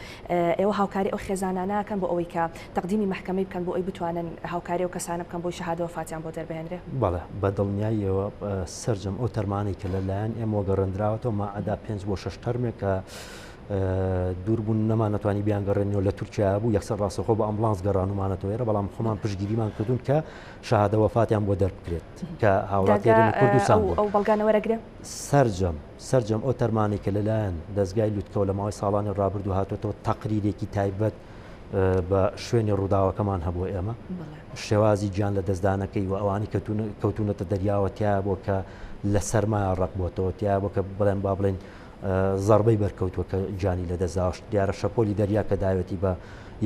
ئێوە هاوکاری ئەو خێزانانە ئەکەن بۆ ئەوەی کە تەقدیمی مەحکەمەی بکەن بۆ ئەوەی بتوانن هاوکاری ئەو کەسانە بکەن بۆی شەهادە وەفاتیان بۆ دەربهێنرێ؟ بەڵێ بە دڵنیاییەوە سەرجەم ئەو تەرمانەی کە لە لایەن ئێمەوە گەڕێندراوەتەوە ماعەدا پێنج بۆ شەش تەرمێک کە دوور بوون نەمانەتوانی بیانگەڕێنەوە لە تورکیا بوو یەکسەر ڕاستەوخۆ بە ئەمبڵانس گەڕانومانەتەوە ئێرە بەڵام خۆمان پشتگیریمان کردوون کە شەهادە وەفاتیان بۆ دەربکرێت کە هاوڵاتی هەرێمی کوردستان بوون. ئەو بەڵگانە وەرەگرێ؟ سەرجەم سەرجەم ئەو تەرمانەی کە لەلایەن دەزگای لوتکەوە لە ماوەی ساڵانی ڕابردوو هاتووەتەوە تەقریرێکی تایبەت بە شوێنی ڕووداوەکەمان هەبوو ئێمە شێوازی گیان لە دەستدانەکەی و ئەوانی کەوتونەتە دەریاوە تیا بۆ کە لە سەرمایە ڕق بۆتەوە تیا بۆ کە بڵێن با بڵێن زەڕبەی بەرکەوتووە کە گیانی لەدەستداوە، دیارە شەپۆلی دەریا کە داوێتی بە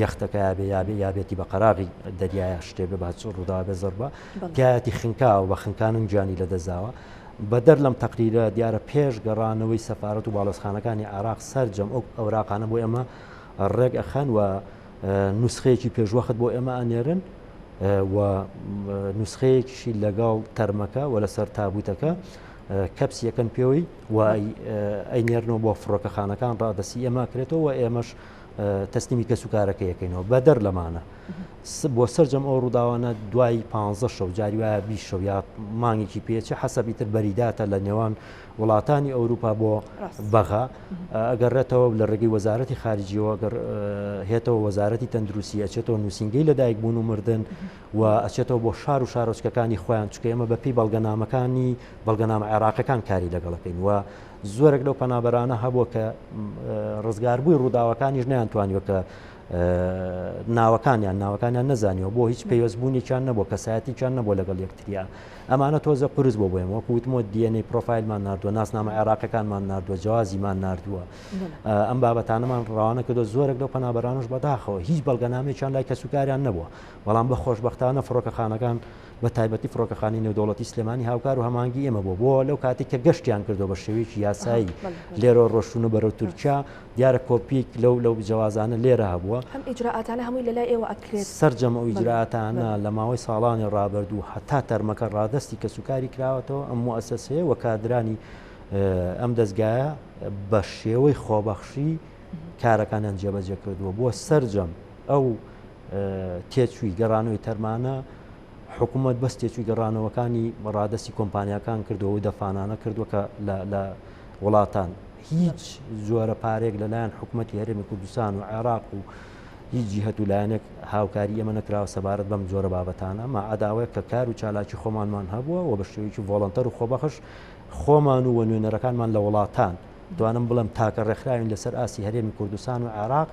یەختەکە یابێ یابێ یابێتی بە قەراغی دەریایە شتێ بێ باچ ڕووداوە بێ زەربە تایەتی خنکاوە بە خنکانن گیانی لەدەستداوە. بەدەر لەم تەقریرە دیارە پێش گەڕانەوەی سەفارەت و باڵۆزخانەکانی عێراق سەرجەم ئەو ئەوراقانە بۆ ئێمە ڕێک ئەخەن و نوسخەیەکی پێشوەخت بۆ ئێمە ئەنێرن و نوسخەیەکیشی لەگەڵ تەرمەکە و لەسەر تابوتەکە کەپسی ئەکەن پێوەی و ئەینێرنەوە بۆ فڕۆکەخانەکان ڕادەستی ئێمە کرێتەوە و ئێمەش تەسلیمی کەس و کارەکە یەکەینەوە بەدەر لەمانە بۆ سەرجەم ئەو ڕووداوانە دوای پ شەو جاری وایە 20 شەو یا مانگێکی پێچە حەسەبی تر بەریداتە لە نێوان وڵاتانی ئەوروپا بۆ بەغا ئەگەڕێتەوە لە ڕێگەی وەزارەتی خارجیەوە گەر هێتەوە وەزارەتی تەندروستی ئەچێتەوە نووسینگەی لەدایک بوون و مردن و ئەچێتەوە بۆ شار و شارۆچکەکانی خۆیان چونکە ئێمە بەپێی بەڵگەنامەکانی بەڵگەنامە عێراقەکان کاری لەگەڵەکەین و زۆرێک لەو پەنابەرانە هەبووە کە ڕزگاربووی ڕووداوەکانیش نەیانتوانیوە کە ناوەکانیان ناوەکانیان نەزانیوە بۆ هیچ پەیوەستبوونێکیان نەبووە کەسایەتیکیان نەبووە لەگەڵ یەکتریا ئەمانە تۆزە قورس بۆ بۆ ئێمە وەکو وتمەوە DNA پرۆفایلمان ناردووە ناسنامە عێراقەکانمان ناردووە جوازیمان ناردووە ئەم بابەتانەمان ڕەوانە کردووە زۆرێک لەو پەنابەرانەش بەداخەوە هیچ بەڵگەنامەیەکیان لای کەسوکاریان نەبووە بەڵام بە خۆشبەختانە فڕۆکەخانەکان بە تایبەتی فڕۆکەخانەی نێودەوڵەتی سلێمانی هاوکار و هەماهەنگی ئێمە بووە بۆ لەو کاتێک کە گەشتیان کردووە بە شێوەیەکی یاسایی لێرەوە ڕۆشتوون و بەرەو تورکیا دیارە کۆپیک لەو لەو جەوازانە لێرە هەبووە. ئەم ئیجرائاتانە هەمووی لەلای ئێوە ئەکرێت؟ سەرجەم ئەو ئیجرائاتانە لە ماوەی ساڵانی ڕابردوو هەتا تەرمەکە ڕادەستی کەسوکاری کراوەتەوە ئەم موئەسەسەیە و کادرانی ئەم دەزگایە بە شێوەی خۆبەخشی کارەکانیان جێبەجێ کردووە بۆ سەرجەم ئەو تێچووی گەڕانەوەی تەرمانە حکوومەت بەس تێچووی گەڕانەوەکانی ڕادەستی کۆمپانیاکان کردەوە و دەفانانە کردووە کە لە وڵاتان هیچ جۆرە پارێک لەلایەن حکوومەتی هەرێمی کوردستان و عێراق و هیچ جیهەت و لایەنێک هاوکاری ئێمە نەکراوە سەبارەت بەم جۆرە بابەتانە ما ئەداوەیە کە کار و چالاکی خۆمانمان هەبووە و بە شێوەیەکی ڤۆڵەنتەر و خۆبەخش خۆمان و نوێنەرەکانمان لە وڵاتان توانم بڵێم تاکە ڕێکخراوین لەسەر ئاستی هەرێمی کوردستان و عێراق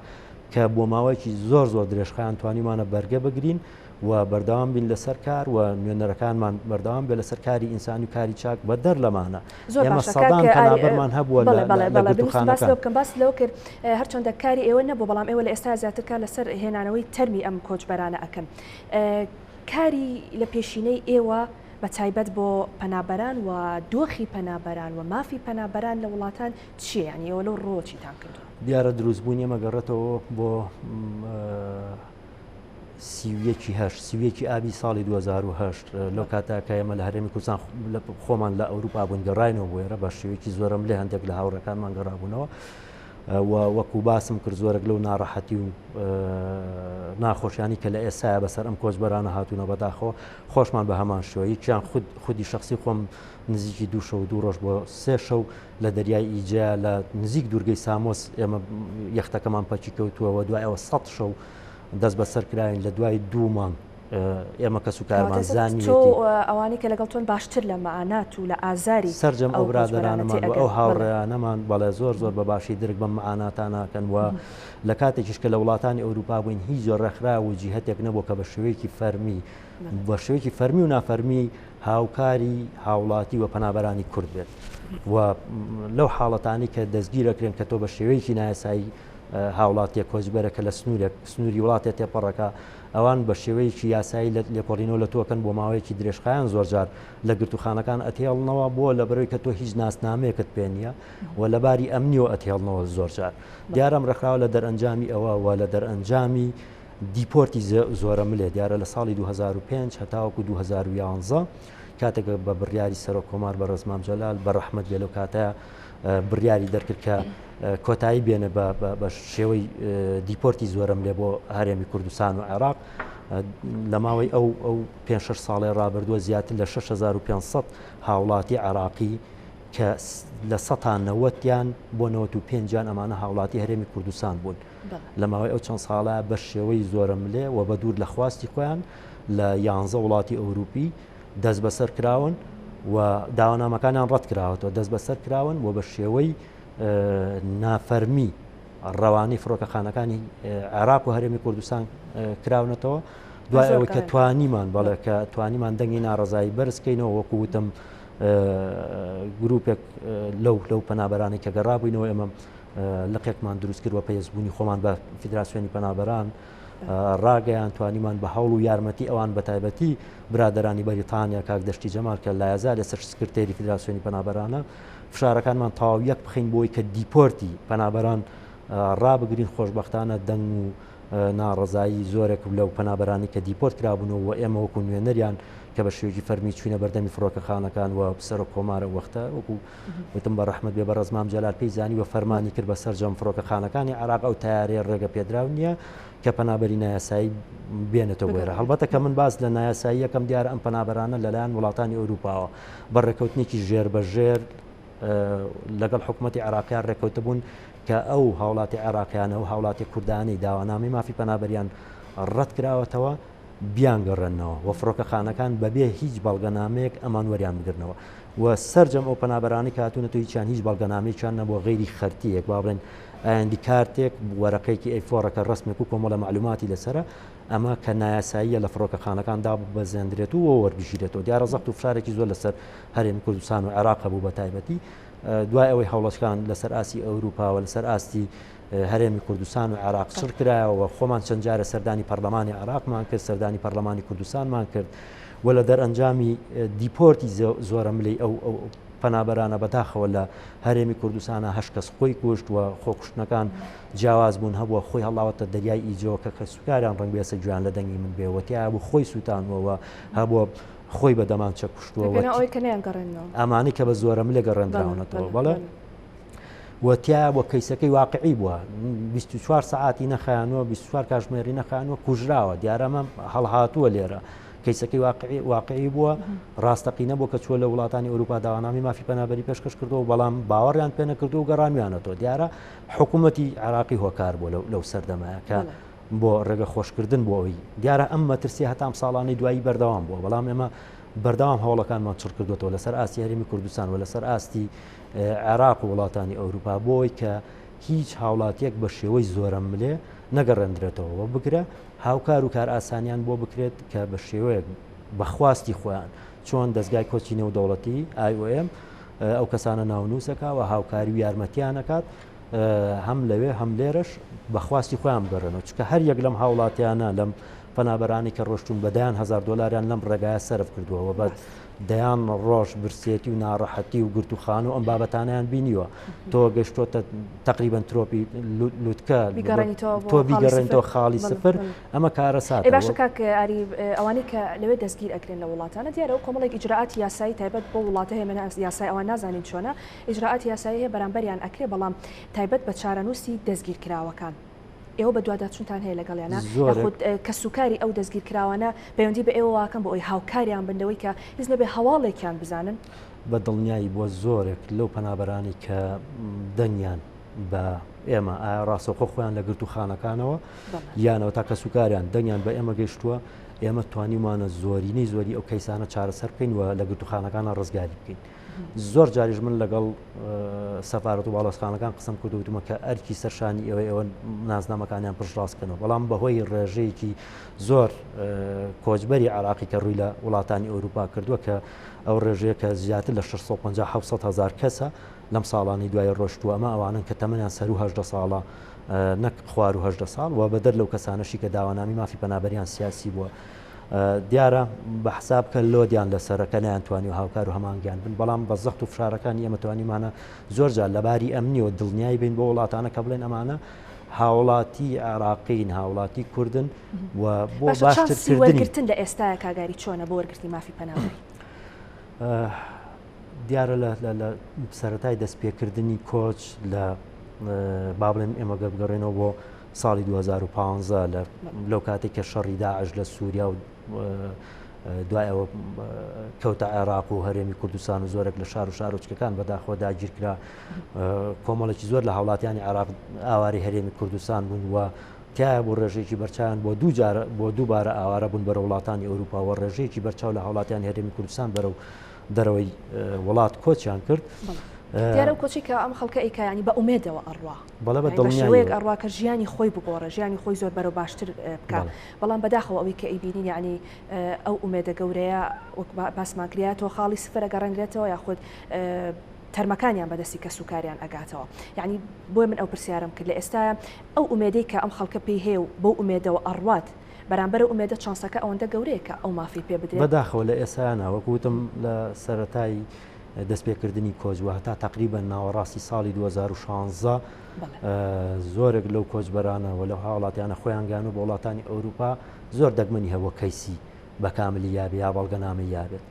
کە بۆ ماوەیەکی زۆر زۆر درێژخایەن توانیمانە بەرگە بگرین و بەردەوام بین لەسەر کار و نوێنەرەکانمان بەردەوام بێ لەسەر کاری ئینسانی و کاری چاک بە دەر لەمانە زۆر ئێمە باشە کاک سەدان ئاری پەنابەرمان هەبووە بەڵێ لە بەڵێ لە بەڵێ بنووسم باس گرتووخانەکان. لەوە بکەم باس لەوە کرد هەرچەندە کاری ئێوە نەبوو بەڵام ئێوە لە ئێستا زیاتر کار لەسەر هێنانەوەی تەرمی ئەم کۆچبەرانە ئەکەن کاری لە پێشینەی ئێوە بە تایبەت بۆ پەنابەران و دۆخی پەنابەران و مافی پەنابەران لە وڵاتان چییە؟ یانی ئێوە لەو ڕووەوە چیتان کردووە؟ دیارە دروستبوونی ئێمە گەڕێتەوە بۆ 31 هەشت 31 ئابی ساڵی 2008 لەو کاتە کە ئێمە لە هەرێمی کوردستان خۆمان لە ئەوروپا بوون گەڕاینەوە بۆ ئێرە بە شێوەیەکی زۆرم لێ هەندێک لە هاوڕێکانمان گەڕابوونەوە و وەکو باسم کرد زۆرێک لەو ناڕەحەتی و ناخۆشیانی کە لە ئێستایا بەسەر ئەم کۆچبەرانە هاتوونە بەداخەوە خۆشمان بە هەمان شێوە یەکیان خود خودی شخصی خۆم نزیکی دوو شەو دوو ڕۆژ بۆ سێ شەو لە دەریای ئیجە لە نزیک دوورگەی سامۆس ئێمە یەختەکەمان پەکی کەوتووەوە دوای ئەوە 100 شەو دەست بەسەر کراین لە دوای دوو مانگ ئێمە کەس و کارمان زانیوێتی. تۆ ئەوانەی کە لەگەڵ تۆن باشتر لە مەعانات و لە ئازاری سەرجەم ئەو برادەرانەمان و ئەو هاوڕێیانەمان بەڵێ زۆر زۆر بە باشی درک بەم مەعاناتانە ئەکەن و لە کاتێکیش کە لە وڵاتانی ئەوروپا بووین هیچ جۆر ڕێکخراو و جیهەتێک نەبوو کە بە شێوەیەکی فەرمی بە شێوەیەکی فەرمی و نافەرمی هاوکاری هاوڵاتی و پەنابەرانی کورد بێت و لەو حاڵەتانی کە دەستگیرەکرێن کە تۆ بە شێوەیەکی نایاسایی هاوڵاتیە کۆچبەرە کە لە سنوورێک سنووری وڵاتێ تێپەڕەکە ئەوان بە شێوەیەکی یاسایی لێکۆڵینەوە لە تۆ ئەکەن بۆ ماوەیەکی درێژخایەن زۆرجار لە گرتووخانەکان ئەتهێڵنەوە بۆ لەبەرەوەی کە تۆ هیچ ناسنامەیەکت پێ نییە و لە باری ئەمنیەوە ئەتهێڵنەوە زۆرجار دیارە ئەم ڕێکخراوە لە دەرئەنجامی ئەوە و لە دەرئەنجامی دیپۆرتی زۆرەملێ دیارە لە ساڵی 2005 هەتاوەکو 2011 کاتێک بە بڕیاری سەرۆک کۆمار بەڕێز مام جەلال بە ڕەحمەت بێ لەو کاتە بڕیاری دەرکرد کە کۆتایی بێنێ بە شێوەی دیپۆرتی زۆرەملێ بۆ هەرێمی کوردستان و عێراق لە ماوەی ئەو ئەو پێ شش ساڵی ڕابردووە زیاتر لە 6500 هاوڵاتی عێراقی کە لە سەتا نەوەتیان بۆ 95یان ئەمانە هاوڵاتی هەرێمی کوردستان بوون لە ماوەی ئەو چەند ساڵە بە شێوەی زۆرەملێ و بە دوور لە خواستی خۆیان لە یانزە وڵاتی ئەوروپی دەستبەسەر کراون و داوانامەکانیان ڕەت کراوەتەوە دەستبەسەر کراون و بە شێوەی نافەرمی ڕەوانەی فڕۆکەخانەکانی عێراق و هەرێمی کوردستان کراونەتەوە دوای ئەوەی کە توانیمان بەڵێ کە توانیمان دەنگی ناڕەزایی بەرزکەینەوە وەکو وتم گروپێک لەو لەو پەنابەرانی کە گەڕابووینەوە ئێمە لقێکمان دروست کرد و پەیوەستبوونی خۆمان بە فیدراسیۆنی پەنابەران ڕاگەیان توانیمان بە هەوڵ و یارمەتی ئەوان بە تایبەتی برادەرانی بەریتانیا کاک دەشتی جەمال کە لایەزار لەسەر سکرتێری فیدراسیۆنی پەنابەرانە فشارەکانمان تەواو یەک بخەین بۆی کە دیپۆرتی پەنابەران ڕابگرین خۆشبەختانە دەنگ و ناڕەزایی زۆرێک لەو پەنابەرانی کە دیپۆرت کرابوونەوە و ئێمە وەکو نوێنەریان کە بە شێوەیەکی فەرمی چوینە بەردەمی فڕۆکەخانەکان و سەرۆک کۆمارە وەختە وەکو وتم بە ڕەحمەت بێ بەڕێز مام جەلال پێی زانی و فەرمانی کرد بە سەرجەم فڕۆکەخانەکانی عێراق ئەو تەیارەیە ڕێگە پێدراو نییە کە پەنابەری نایاسایی بێنێتەوە بۆ ئێرە هەڵبەتە کە من باس لە نایاسایی یەکەم دیارە ئەم پەنابەرانە لەلایەن وڵاتانی ئەوروپاوە بە ڕێککەوتنێکی ژێر بە ژێر لەگەڵ حکوومەتی عێراقیان ڕێککەوتبوون کە ئەو هاوڵاتی عێراقیانە و هاوڵاتی کوردانی داوانامەی مافی پەنابەریان ڕەت کراوەتەوە بیانگەڕێننەوە و فڕۆکەخانەکان بەبێ هیچ بەڵگەنامەیەک ئەمان وەریان بگرنەوە. و سەرجەم ئەو پەنابەرانەی کە هاتوونەتەوە هیچیان هیچ بەڵگەنامەیەکیان نەبووە غەیری خەرتییەک با بڵێن ئایندی کارتێک وەرەقەیەکی A four ە کە ڕەسمێک و کۆمەڵە مەعلوماتی لەسەرە ئەمە کە نایاساییە لە فڕۆکەخانەکان داببەزێندرێت و وەربگیرێتەوە دیارە زەخت و فشارێکی زۆر لەسەر هەرێمی کوردستان و عێراق هەبوو بە تایبەتی دوای ئەوەی هەوڵەکان لەسەر ئاستی ئەوروپا و لەسەر ئاستی هەرێمی کوردستان و عێراق چڕ کرایەوە خۆمان چەند جارە سەردانی پەرلەمانی عێراقمان کرد سەردانی پەرلەمانی کوردستانمان کرد و لە دەرئەنجامی دیپۆرتی زۆرە ملی ئەو ئەو پەنابەرانە بەداخەوە لە هەرێمی کوردستانە هەش کەس خۆی کوشت و خۆکوشتنەکان جیاواز بوون هەبووە خۆی هەڵاوەتە دەریای ئیجۆ کە کەسوکاریان ڕەنگ بێسە گویان لە دەنگی من بێ وتیا بوو خۆی سووتانەوە هەبووە خۆی بە دەمانچە کوشتووە ئەمانەی کە بە زۆرەملێ گەڕێندراونەتەوە بەڵێ. و تیا بۆ کەیسەکەی واقعی بووە 24 سەعاتی نەخایانەوە 24 کاژمێری نەخایانەوە کوژراوە دیارەمە هەڵهاتووە لێرە کەیسەکەی واقعی واقعی بووە ڕاستەقینە بۆ کە چووە لە وڵاتانی ئەوروپا داوانامی مافی پەنابەری پێشکەش کردەوە بەڵام باوەڕیان پێ نەکردو و گەڕانویانەتەوە دیارە حکوومەتی عراقی هۆکار بوو لەو سەردەمایە کە بۆ ڕێگە خۆشکردن بۆ ئەوی دیارە ئەم مەترسی هەتام ساڵانی دوایی بەردەوام بووە بەڵام ئێمە بەردەوام هەوڵەکانمان چڕ کردوێتەوە لەسەر ئاستی هەرێمی کوردستان و لەسەر ئاستی عێراق و وڵاتانی ئەوروپا بۆی کە هیچ هاوڵاتیەک بە شێوەی زۆرەملێ نەگەڕێندرێتەوە و بگرە هاوکار و کارئاسانیان بۆ بکرێت کە بە شێوەیەک بە خواستی خۆیان چۆن دەزگای کۆچی نێودەوڵەتی IOM ئەو کەسانە ناونووسەکە و هاوکاری و یارمەتیان ئەکات هەم لەوێ هەم لێرەش بە خواستی خۆیان بگەڕێنەوە چونکە هەر یەک لەم هاوڵاتیانە لەم پەنابەرانی کە ڕۆشتون بە دەیان هەزار دۆلاریان لەم ڕێگایە سەرف کردووە و بە دەیان ڕۆژ برسێتی و ناڕەحەتی و گرتوخانە و ئەم بابەتانیان بینیوە تۆ گەشتۆتە تقریبا ترۆپی لوتکە تۆ بیگەڕێنەوە خاڵی سفر ئەمە کارەسات باشە کاک ئاری ئەوانەی کە لەوێ دەستگیر ئەکرێن لە وڵاتانە دیارە و کۆمەڵێک ئیجرائاتی یاسایی تایبەت بۆ وڵاتە هەیە من یاسای ئەوان نازانین چۆنە ئیجرائاتی یاسایی هەیە بەرامبەریان ئەکرێ بەڵام تایبەت بە چارەنووسی دەستگیرکراوەکان ئێوە بەدواداچوونتان هەیە لەگەڵیانە یاخود کەسوکاری ئەو دەستگیرکراوانە پەیوەندی بە ئێوەوە ئەکەن بۆ ئەوەی هاوکاریان بن لەوەی کە هیچ نەبێ هەواڵێکیان بزانن؟ بە دڵنیایی بۆ زۆرێک لەو پەنابەرانەی کە دەنگیان بە ئێمە ئایا ڕاستەوخۆ خۆیان لە گرتووخانەکانەوە یانەوە تا کەسوکاریان دەنگیان بە ئێمە گەیشتووە ئێمە توانیومانە زۆرینەی زۆری ئەو کەیسانە چارەسەر بکەین و لە گرتووخانەکانە ڕزگاری بکەین. زۆر جاریش من لەگەڵ سەفارەت و باڵۆزخانەکان قسەم کردو وتمە کە ئەرکی سەرشانی ئێوە ئێوە نازنامەکانیان پشتڕاست بکەنەوە بەڵام بەهۆی ڕێژەیەکی زۆر کۆچبەری عراقی کە ڕووی لە وڵاتانی ئەوروپا کردووە کە ئەو ڕێژەیە کە زیاتر لە 650 700 هزار کەسە لەم ساڵانی دوای ڕۆشتووە ئەمە ئەوانن کە تەمەنیان سەرو 18 ساڵە نەک خوار و 18 ساڵ و بەدەر لەو کەسانەشی کە داوانامی مافی پەنابەریان سیاسی بووە دیارە بە حساب کە لۆدیان لەسەرە کە نەیانتوانی و هاوکار و هەمانگیان بن بەڵام بە زەخت و فشارەکانی ئێمە توانیمانە زۆر جار لەباری ئەمنیەوە دڵنیای بین بۆ وڵاتانە کە بڵێن ئەمانە هاوڵاتی عێراقین هاوڵاتی کوردن و بۆ باشترکردنی وەرگرتن لە ئێستایا کاگاری چۆنە بۆ وەرگرتنی مافی پەنابەری؟ دیارە لە سەرەتای دەستپێکردنی کۆچ لە با بڵێن ئێمە گەر بگەڕێنەوە بۆ ساڵی 2015 لە لەو کاتێک کە شەڕی داعش لە سووریا و دوای ئەوە کەوتە عێراق و هەرێمی کوردستان و زۆرێک لە شار و شارۆچکەکان بەداخەوە داگیرکرا کۆمەڵێکی زۆر لە هاوڵاتیانی عێراق ئاواری هەرێمی کوردستان بوون و تایە بۆ ڕێژەیەکی بەرچاویان بۆ دوو جار بۆ دووبارە ئاوارە بوون بەرە وڵاتانی ئەوروپا و ڕێژەیەکی بەرچاو لە هاوڵاتیانی هەرێمی کوردستان بەرەو دەرەوەی وڵات کۆچیان کرد. دیارە کۆچی کە ئەم خەڵکە ئەیکا ینی بە ئومێدەوە ئەڕوا بەڵێ بە دڵنیایەوە ئەڕوا کە ژیانی خۆی بگۆڕێ ژیانی خۆی زۆر بەرەو باشتر بکا بەڵام بەداخەوە ئەوەی کە ئەیبینین یعنی ئەو ئومێدە گەورەیە وەک باسمان کرد یا تۆ خاڵی سفر ئەگەڕێنرێتەوە یاخود تەرمەکانیان بەدەستی کەسوکاریان ئەگاتەوە یعنی بۆیە من ئەو پرسیارم کرد لە ئێستایا ئەو ئومێدەی کە ئەم خەڵکە پێی هەیە و بەو ئومێدەوە ئەڕوات بەرامبەر ئەو ئومێدە چانسەکە ئەوەندە گەورەیە کە ئەو مافەی پێ بدرێت؟ بەداخەوە لە ئێستایا نا، وەک وتم لە سەرەتای دەستپێکردنی کۆچ و هەتا تەقریبەن ناوەڕاستی ساڵی 2016 زۆرێک لەو کۆچبەرانە و لەو هاوڵاتیانە خۆیان گەیاندووە بە وڵاتانی ئەوروپا زۆر دەگمەنی هەبووە کەیسی بە کاملی یابێ یا بەڵگەنامەی یابێت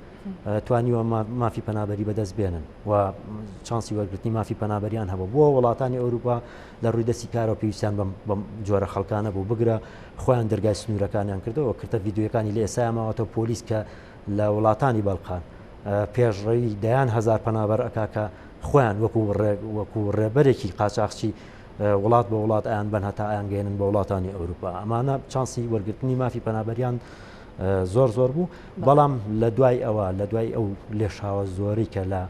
توانیوە مافی پەنابەری بەدەست بێنن و چانسی وەرگرتنی مافی پەنابەریان هەبوو بۆ وڵاتانی ئەوروپا لە ڕووی دەستی کارەوە پێویستیان بەم جۆرە خەڵکانە بوو بگرە خۆیان دەرگای سنوورەکانیان کردەوە کرتە ڤیددیوەکانی لە ئێستا ماوەتەوە پۆلیس کە لە وڵاتانی بەڵقان پێشڕەوی دەیان هەزار پەنابەر ئەکا کە خۆیان وەکو وەکو ڕێبەرێکی قاچاخچی وڵات بە وڵات ئەیان بەن هەتا ئەیان گەێنن بە وڵاتانی ئەوروپا ئەمانە چانسی وەرگرتنی مافی پەنابەریان زۆر زۆر بوو بەڵام لە دوای ئەوە لە دوای ئەو لێشاوە زۆری کە لە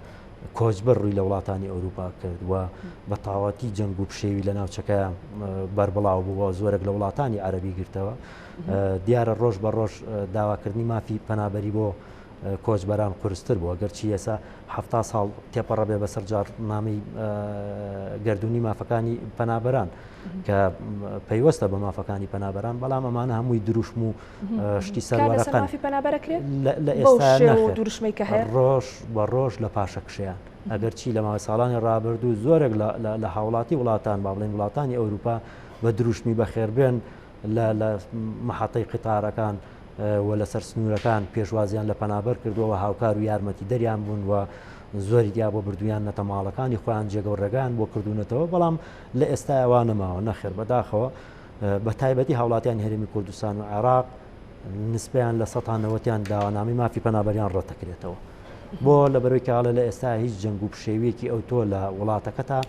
کۆچبەر ڕووی لە وڵاتانی ئەوروپا کرد و بە تاواتی جەنگ و پشێوی لە ناوچەکە بەربڵاو بووە زۆرێک لە وڵاتانی عەربی گرتەوە دیارە ڕۆژ بە ڕۆژ داواکردنی مافی پەنابەری بۆ کۆچبەران قورستر بووە گەرچی ئێسا ه ساڵ تێپەڕە بێ بەسەر جارنامەی گردردونی مافەکانی پەنابەران کە پەیوەستە بە مافەکانی پەنابەران بەڵام ئەمانە هەمووی دروشم و شتی سەروەرەقەن لە ئێستا دروشمەی کە هەیە ڕۆژ بە ڕۆژ لە پاشەکشەیان ئەگەرچی لە ماوەی ساڵانی ڕابردوو زۆرێک لە هاوڵاتی وڵاتان با بڵێن وڵاتانی ئەوروپا بە دروشمی بەخێربێن لە محەتەی قیتارەکان و لەسەر سنوورەکان پێشوازیان لە پەنابەر کردووە و هاوکار و یارمەتی دەریان بوون و زۆری تیا بۆ بردویان نەتە ماڵەکانی خۆیان جێگە و ڕێگایان بۆ کردوونەتەوە بەڵام لە ئێستا وا نەماوە نەخێر بەداخەوە بە تایبەتی هاوڵاتیان هەرێمی کوردستان و عێراق نسبیان لە سەتا نەوەتیان داوانامەی مافی پەنابەریان ڕەتەکرێتەوە بۆ لە بەرەوەی کاڵێ لە ئێستا هیچ جەنگ و پشێویەکی ئەوتۆ لە وڵاتەکەتا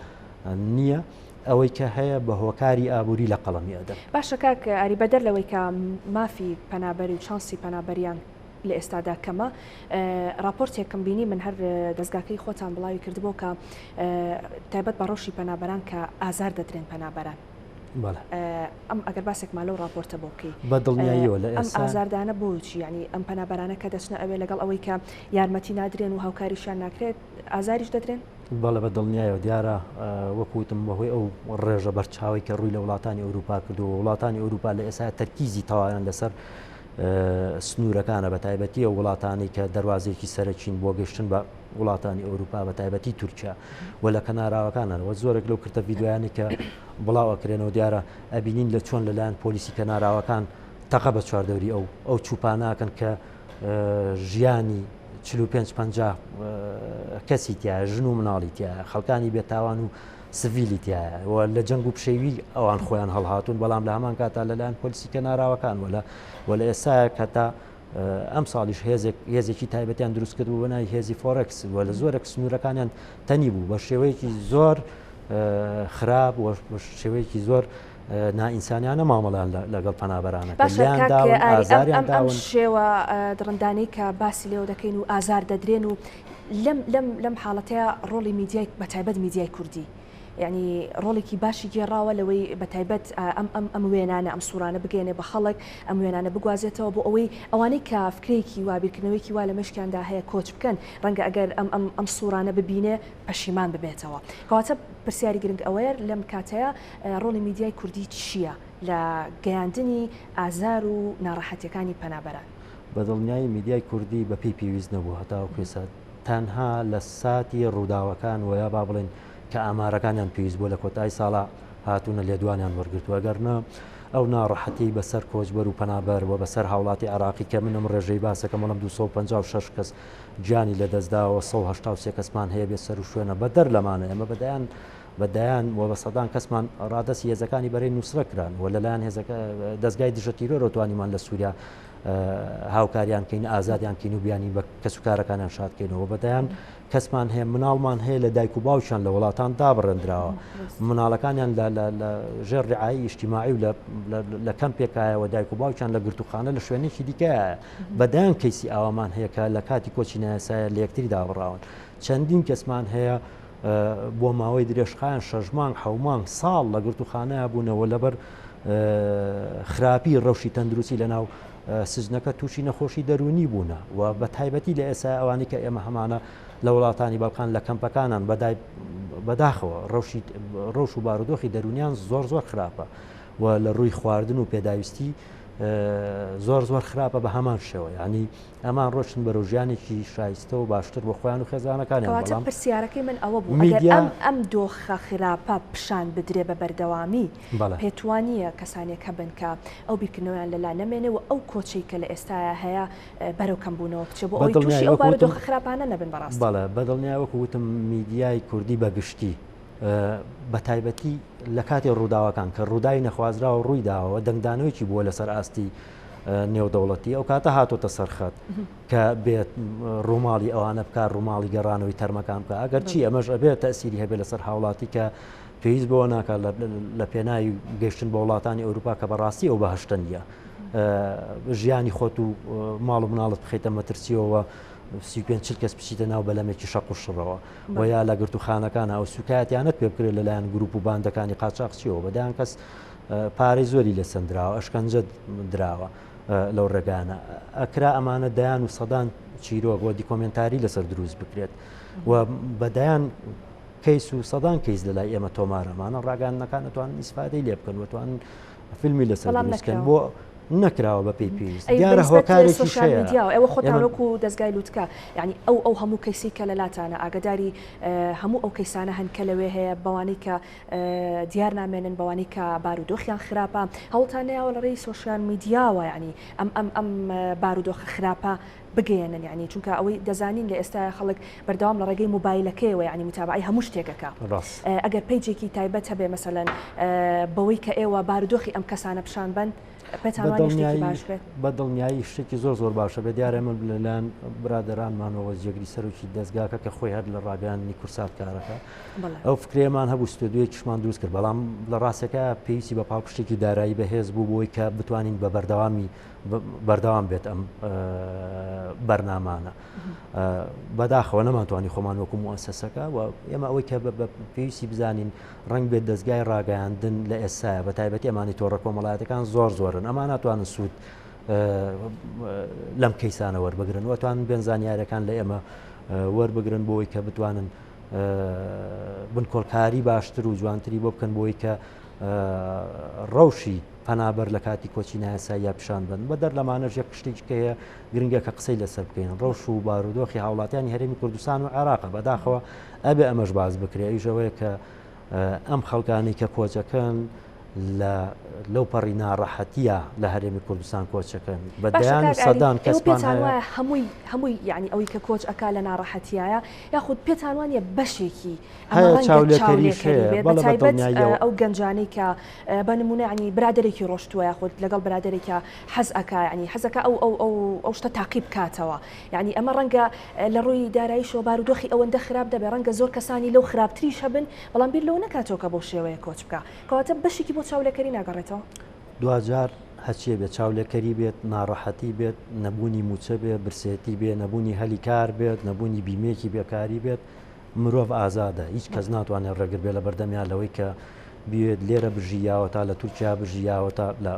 نییە ئەوەی کە هەیە بە هۆکاری ئابووری لە قەڵەمی ئەدەن. باشە کاک ئاری بەدەر لەوەی کە مافی پەنابەری و چانسی پەنابەریان لە ئێستادا کەمە ڕاپۆرتێکم بینی من هەر دەزگاکەی خۆتان بڵاوی کردبوو کە تایبەت بە ڕەوشی پەنابەران کە ئازار دەدرێن پەنابەران ئەم ئەگەر باسێکمان لەو ڕاپۆرتە بۆ بکەی بە دڵنیاییەوە لە ئەم ئازاردانە بۆچی یعنی ئەم پەنابەرانە کە دەچنە ئەوێ لەگەڵ ئەوەی کە یارمەتی نادرێن و هاوکاریشیان ناکرێت ئازاریش دەدرێن؟ بەڵێ بە دڵنیایەوە دیارە وەکو وتم بەهۆی ئەو ڕێژە بەرچاوەی کە ڕووی لە وڵاتانی ئەوروپا کردووە وڵاتانی ئەوروپا لە ئێستا تەرکیزی تەواویان لەسەر سنوورەکانە بە تایبەتی ئەو وڵاتانی کە دەواازێکی سەرەکین بۆ گەشتن بە وڵاتانی ئەوروپا بە تایبەتی تورکیا و لە کەناراوەکانەوە زۆرێک لەو کرتە ڤیددیویانی کە بڵاو ئەکرێنەوە دیارە ئەبینین لە چۆن لەلایەن پۆلیسی کەناراوەکان تەقە بە چواردەوری ئەو ئەو چوپاناکەن کە ژیانی 45 50 کەسی تایە ژن و مناڵی تایە خەڵکانی بێتاوان و سڤیلی تایە و لە جەنگ و پشێوی ئەوان خۆیان هەڵهاتوون بەڵام لە هەمان کاتا لەلایەن پۆلیسی کەناراوەکان وەلا و لە ئێستا کەتا ئەم ساڵیش هێزێک هێزێکی تایبەتیان دروست کرد بوو بە ناوی هێزی فۆرکس و لە زۆرێک سنوورەکانیان تەنی بوو بە شێوەیەکی زۆر خراپ و شێوەیەکی زۆر نائینسانیانە مامەڵەیان لەگەڵ پەنابەرانە کرد، باشە لێیان کاک داون، ئاری ئەم ئازاریان ئەم ئەم داون. شێوە دڕندانەی کە باسی لێوە دەکەین و ئازار دەدرێن و لەم لەم لەم حاڵەتەیا ڕۆڵی میدیای بە تایبەت میدیای کوردی یعنی ڕۆڵێکی باشی گێڕاوە لەوەی بە تایبەت ئەم ئەم ئەم وێنانە ئەم سوورانە بگەێنێ بە خەڵک ئەم وێنانە بگوازێتەوە بۆ ئەوەی ئەوانەی کە فکرەیەکی وا بیرکردنەوەیەکی وا لە مێشکیاندا هەیە کۆچ بکەن ڕەنگە ئەگەر ئەم ئەم ئەم سوورانە ببینێ پەشیمان ببێتەوە کەواتە پرسیاری گرنگ ئەوەیە لەم کاتەیە ڕۆڵی میدیای کوردی چییە لە گەیاندنی ئازار و ناڕەحەتیەکانی پەنابەران؟ بەدڵنیایی میدیای کوردی بەپێی پێویست نەبوو هەتاوەکو ئێستا تەنها لە ساتی ڕووداوەکان وە یا با بڵێین کە ئامارەکانیان پێویست بووە لە کۆتایی ساڵا هاتوونە لێدوانیان وەرگرتووە گەر نا ئەو ناڕەحەتیەی بەسەر کۆچبەر و پەنابەر وە بەسەر هاوڵاتی عێراقی کە من ئەم ڕێژەی باسەکەم بەڵام 256 کەس گیانی لەدەستداوە 183 کەسمان هەیە بێ سەروشوێنە بەدەر لەمانە ئێمە بەدەیان بە دەیان و بە سەدان کەسمان ڕادەستی هێزەکانی بەرەی نوسرە کران و لەلایەن هێزەکە دەزگای دژە تیرۆرەوە توانیمان لە سووریا هاوکاریان کەین ئازادیان کەین و بیانی بە کەسوکارەکانیان شاد کەینەوە بە دەیان کەسمان هەیە مناڵمان هەیە لە دایک و باوکیان لە وڵاتان دابڕێندراوە مناڵەکانیان لە ژێر ڕعایی ئیجتیماعی و لە کەمپێکایەوە دایک و باوکیان لە گرتوخانە لە شوێنێکی دیکەیە بە دەیان کەیسی ئاوامان هەیە کە لە کاتی کۆچی نایاسایە لە یەکتری دابڕاون چەندین کەسمان هەیە بۆ ماوەی درێژخایەن شەش مانگ، حەو مانگ، ساڵ لە گرتووخانەیا بوونەوە لەبەر خراپی ڕەوشی تەندروستی لەناو سجنەکە تووشی نەخۆشی دەروونی بوونە و بە تایبەتی لە ئێستا ئەوانەی کە ئێمە هەمانە لە وڵاتانی بەڵکان لە کەمپەکانان بەدای بەداخەوە ڕەوشی ڕەوش و بارودۆخی دەروونیان زۆر زۆر خراپە و لە ڕووی خواردن و پێداویستی زۆر زۆر خراپە بە هەمان شێوە ینی ئەمان ڕۆشتن بەرەو ژیانێکی شایستە و باشتر بۆ خۆیان و خێزانەکانیان، کەواتە بەڵام پرسیارەکەی من ئەوە بوو ئەگەر میدیا. ئەم ئەم دۆخە خراپە پیشان بدرێ بە بەردەوامی بەڵێ. پێت وا نییە کەسانێک هەبن کە ئەو بیرکردنەوەیان لەلا نەمێنێ و ئەو کۆچەی کە لە ئێستایا هەیە بەرەو کەمبوونەوە بچێ بۆ بە ئەوەی تووشی دڵنیایی ئەو وەکو وتم بارودۆخە خراپانە نەبن بەڕاستی؟ بەڵێ بە دڵنیایی وەکو وتم میدیای کوردی بە گشتی بە تایبەتی لە کاتی ڕووداوەکان کە ڕووداوی نەخوازراو ڕووی داوە دەنگدانەوەیەکی بووە لەسەر ئاستی نێودەوڵەتی ئەو کاتە هاتۆتە سەرخەت کە بێت ڕووماڵی ئەوانە بکات ڕووماڵی گەڕانەوەی تەرمەکان بکە ئەگەر چی ئەمەش ئەبێت تەسیری هەبێت لەسەر هاوڵاتی کە پێویست بەوە ناکات لە پێناوی گەشتن بە وڵاتانی ئەوروپا کە بەڕاستی ئەو بەهشتە نییە. ژیانی خۆت و ماڵ و مناڵت بخیتە مەترسیەوە 35 چل کەس بچیتە ناو بەلەمێکی شەق و شڕەوە و یا لە گرتوخانەکان ئەو سوکایەتیانت پێ بکرێت لەلایەن گروپ و باندەکانی قاچاقچیەوە بەدایان کەس پارەی زۆری لێ سەندراوە ئەشکەنجە دراوە لەو ڕێگانە ئەکرا ئەمانە دەیان و سەدان چیرۆک و دیکۆمنتاری لەسەر دروست بکرێت و بەدایان کەیس و سەدان کەیس لە لای ئێمە تۆمارەمانە ڕاگەاندنەکان ئەتوان ئیسفادەی لێ بکەن وتوان فیلمی لەسەر دروستکەن بۆ نەکراوە بە پێی پێویست دیارە هۆکارێکی سۆشیال میدیا ئێوە خۆتان وەکو دەزگای لوتکە یعنی ئەو ئەو هەموو کەیسی کە لە لاتانە ئاگداری هەموو ئەو کەیسانە هەن کە لەوێ هەیە بەوانەی کە دیار نامێنن بەوانەی کە بارودۆخیان خراپە هەوڵتان نەیاوە لە ڕێی سۆشیال میدیاوە یعنی ئەم ئەم ئەم بارودۆخە خراپە بگەیەنن یعنی چونکە ئەوەی دەزانین لە ئێستا خەڵک بەردەوام لە ڕێگەی مۆبایلەکەیەوە یعنی متابعەی هەموو شتێکەکە ئەگەر page ێکی تایبەت هەبێ مەسەلەن بەوەی کە ئێوە بارودۆخی ئەم کەسانە پیشان بەن پێتان وانیە شتێکی باش بێت؟ بە دڵنیایی شتێکی زۆر زۆر باشە بێت دیارە من لەلایەن برادەرانمانەوە جێگری سەرۆکی دەزگاکە کە خۆی هەر لە ڕاگەیاندنی کورسات کارەکە ئەو فکرەیەمان هەبوو ستۆدیۆیەکیشمان دروست کرد بەڵام لە ڕاستەکە پێویستی بە پاڵپشتێکی دارایی بەهێز بوو بۆی کە بتوانین بە بەردەوامی بەردەوام بێت ئەم بەرنامانە بەداخەوە نەمانتوانی خۆمان وەکو موسسەکە و ئێمە ئەوەی کە بە پێویستی بزانین ڕەنگ بێت دەستگای ڕاگەیاندن لە ئێستاە بە تایبەتی ئەمانی تۆڕە کۆمەڵایەتەکان زۆر زۆرن ئەمان ناتوانن سوود لەم کەیسانە وەربگرن وەتوان بێن زانیارەکان لە ئێمە وەربگرن بۆی کە بتوانن بنکۆڵکاری باشتر و جوانتری بۆ بکەن بۆی کە ڕەوشی پەنابەر لە کاتی کۆچی نایاساییە پیشان بن بە دەر لەمانەش یەک شتێکی کە هەیە گرنگە کە قسەی لەسەر بکەین ڕەوش و بارودۆخی هاوڵاتیانی هەرێمی کوردستان و عێراقە بەداخەوە ئەبێ ئەمەش باز بکرێ ئەویش ئەوەیە کە ئەم خەڵکانی کە کۆچەکەن لە لەو پەڕی ناڕەحەتیە لە هەرێمی کوردستان کۆچەکەن بە دەیان و سەدان کەسمان هەیە. هەمووی هەمووی یعنی ئەوەی کە کۆچ ئەکا لە ناڕەحەتیایە یاخود پێتان وانیە بەشێکی ئەمە ڕەنگە چاولێکەری بێت بە تایبەت ئەو گەنجانەی کە بە نمونە ینی برادێکی ڕۆشتووە یاخود لەگەڵ برادێکە حەز ئەکا ینی حەزەکە ئەو ئەو ئەو ئەو شتە تاقی بکاتەوە یعنی ئەمە ڕەنگە لە ڕووی داراییشەوە بارودۆخی ئەوەندە خراپ دەبێت ڕەنگە زۆر کەسانی لەو خراپتریش هەبن بەڵام بیر لەوە نەکاتەوە کە بەو شێوەیە کۆچ بکا کەواتە بەشێکی بۆ چاولێکەری ناگەڕێتەوە؟ دواجار هەرچیە بێت چاولێکەری بێت، ناڕەحەتی بێت، نەبوونی مووچە بێت، برسێتی بێت، نەبوونی هەلی کار بێت، نەبوونی بیمەیەکی بێکاری بێت، مرۆڤ ئازادە، هیچ کەس ناتوانێت ڕێگر بێت لە بەردەمیا لەوەی کە بیەوێت لێرە بژی یاوەتا لە تورکیا بژی یاوەتا لە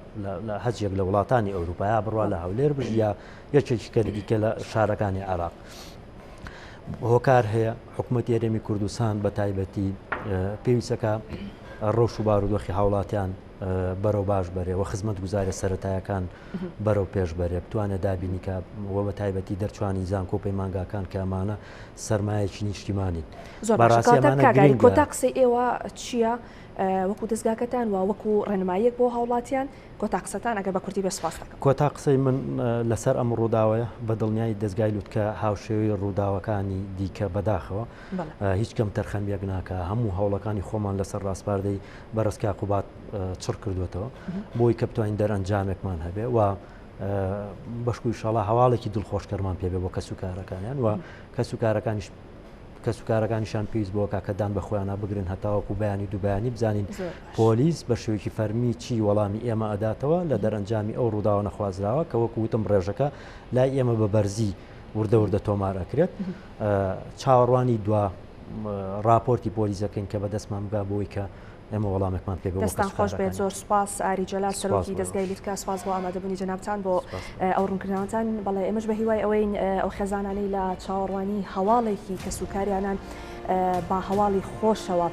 هەچ یەک لە وڵاتانی ئەوروپا یا بڕوا لە هەولێر بژی یا یەکێکی کە دیکە لە شارەکانی عێراق. هۆکار هەیە حکوومەتی هەرێمی کوردستان بە تایبەتی پێویستەکە ڕەوش و بارودۆخی هاوڵاتیان بەرەو باش بەرێ و خزمەت گوزارە سەتایەکان بەرەو پێش بەرێ بتوانێت دابینیکە وە بە تایبەتی دەرچوانی زانکۆ پەیمانگاکان کە ئەمانە سەرمایەکی نیشتیمانین. زۆر باشە کەواتە کاک ئاری کۆتا قسەی ئێوە چییە وەکو دەزگاکەتان و وەکو ڕێنماییەک بۆ هاوڵاتیان کۆتا قسەتان ئەگەر بە کورتی بێ سوپاس دەکەم. کۆتا قسەی من لەسەر ئەم ڕووداوەیە بە دڵنیایی دەزگای لوتکە هاوشێوەی ڕووداوەکانی دیکە بەداخەوە هیچ کەم تەرخەمیەک ناکا هەموو هەوڵەکانی خۆمان لەسەر ڕاسپاردەی بەڕێز کاک قوباد چڕ کردوێتەوە بۆی کە بتوانین دەرئەنجامێکمان هەبێ و بەشکو ئیشاڵا هەواڵێکی دڵخۆشکەرمان پێ بێ بۆ کەسوکارەکانیان و کەسوکارەکانیش کەسوکارەکانیشان پێویست بۆ کە دان بە خۆیانە بگرن هەتاوەکو بەیانی دووبیانی بزانین پۆلیس بە شێوەیەکی فەرمی چی وەڵامی ئێمە ئەداتەوە لە دەرەنجامی ئەو ڕووداوە نەخوازراوە کە وەکو وتم ڕێژەکە لای ئێمە بە بەرزی وردە وردە تۆمار ئەکرێت چاوەڕوانی دوا ڕاپۆرتی پۆلیسەکەین کە بەدەستمان بگا بۆی کە ئێمە وەڵامێکمان پێ بێ. دەستتان خۆش بێت زۆر سوپاس ئاری جەلال سەرۆکی دەزگای لوتکە سوپاس بۆ ئامادەبوونی جەنابتان بۆ ئەو ڕوونکردنەوەتان بەڵێ ئێمەش بە هیوای ئەوەین ئەو خێزانانەی لە چاوەڕوانی هەواڵێکی کەسوکاریانان بە هەواڵی خۆشەوە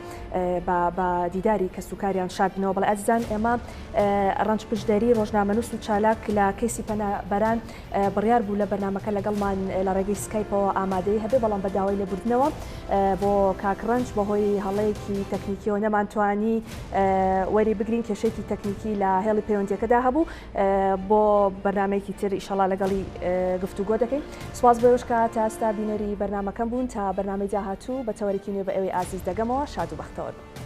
بە دیداری کەسوکاریان شاد بنەوە بەڵێ ئازیزان ئێمە ڕەنج پشدەری ڕۆژنامەنووس و چالاک لە کەیسی پەنابەران بڕیار بوو لە بەرنامەکە لەگەڵمان لە ڕێگەی سکایپەوە ئامادەی هەبێ، بەڵام بە داوای لێبوردنەوە بۆ کاک ڕەنج بەهۆی هەڵەیەکی تەکنیکیەوە نەمانتوانی وەری بگرین، کێشەیەکی تەکنیکی لە هێڵی پەیوەندیەکەدا هەبوو، بۆ بەرنامەیەکی تر ئیشەڵا لەگەڵی گفتوگۆ دەکەین. سوپاس بۆ ئێوەش کە تا ئێستا بینەری بەرنامەکەم بوون، تا بەرنامەی داهاتوو بە تەوەرێکی نوێ بە ئێوەی ئازیز دەگەمەوە، شاد و بەختەوەر بن.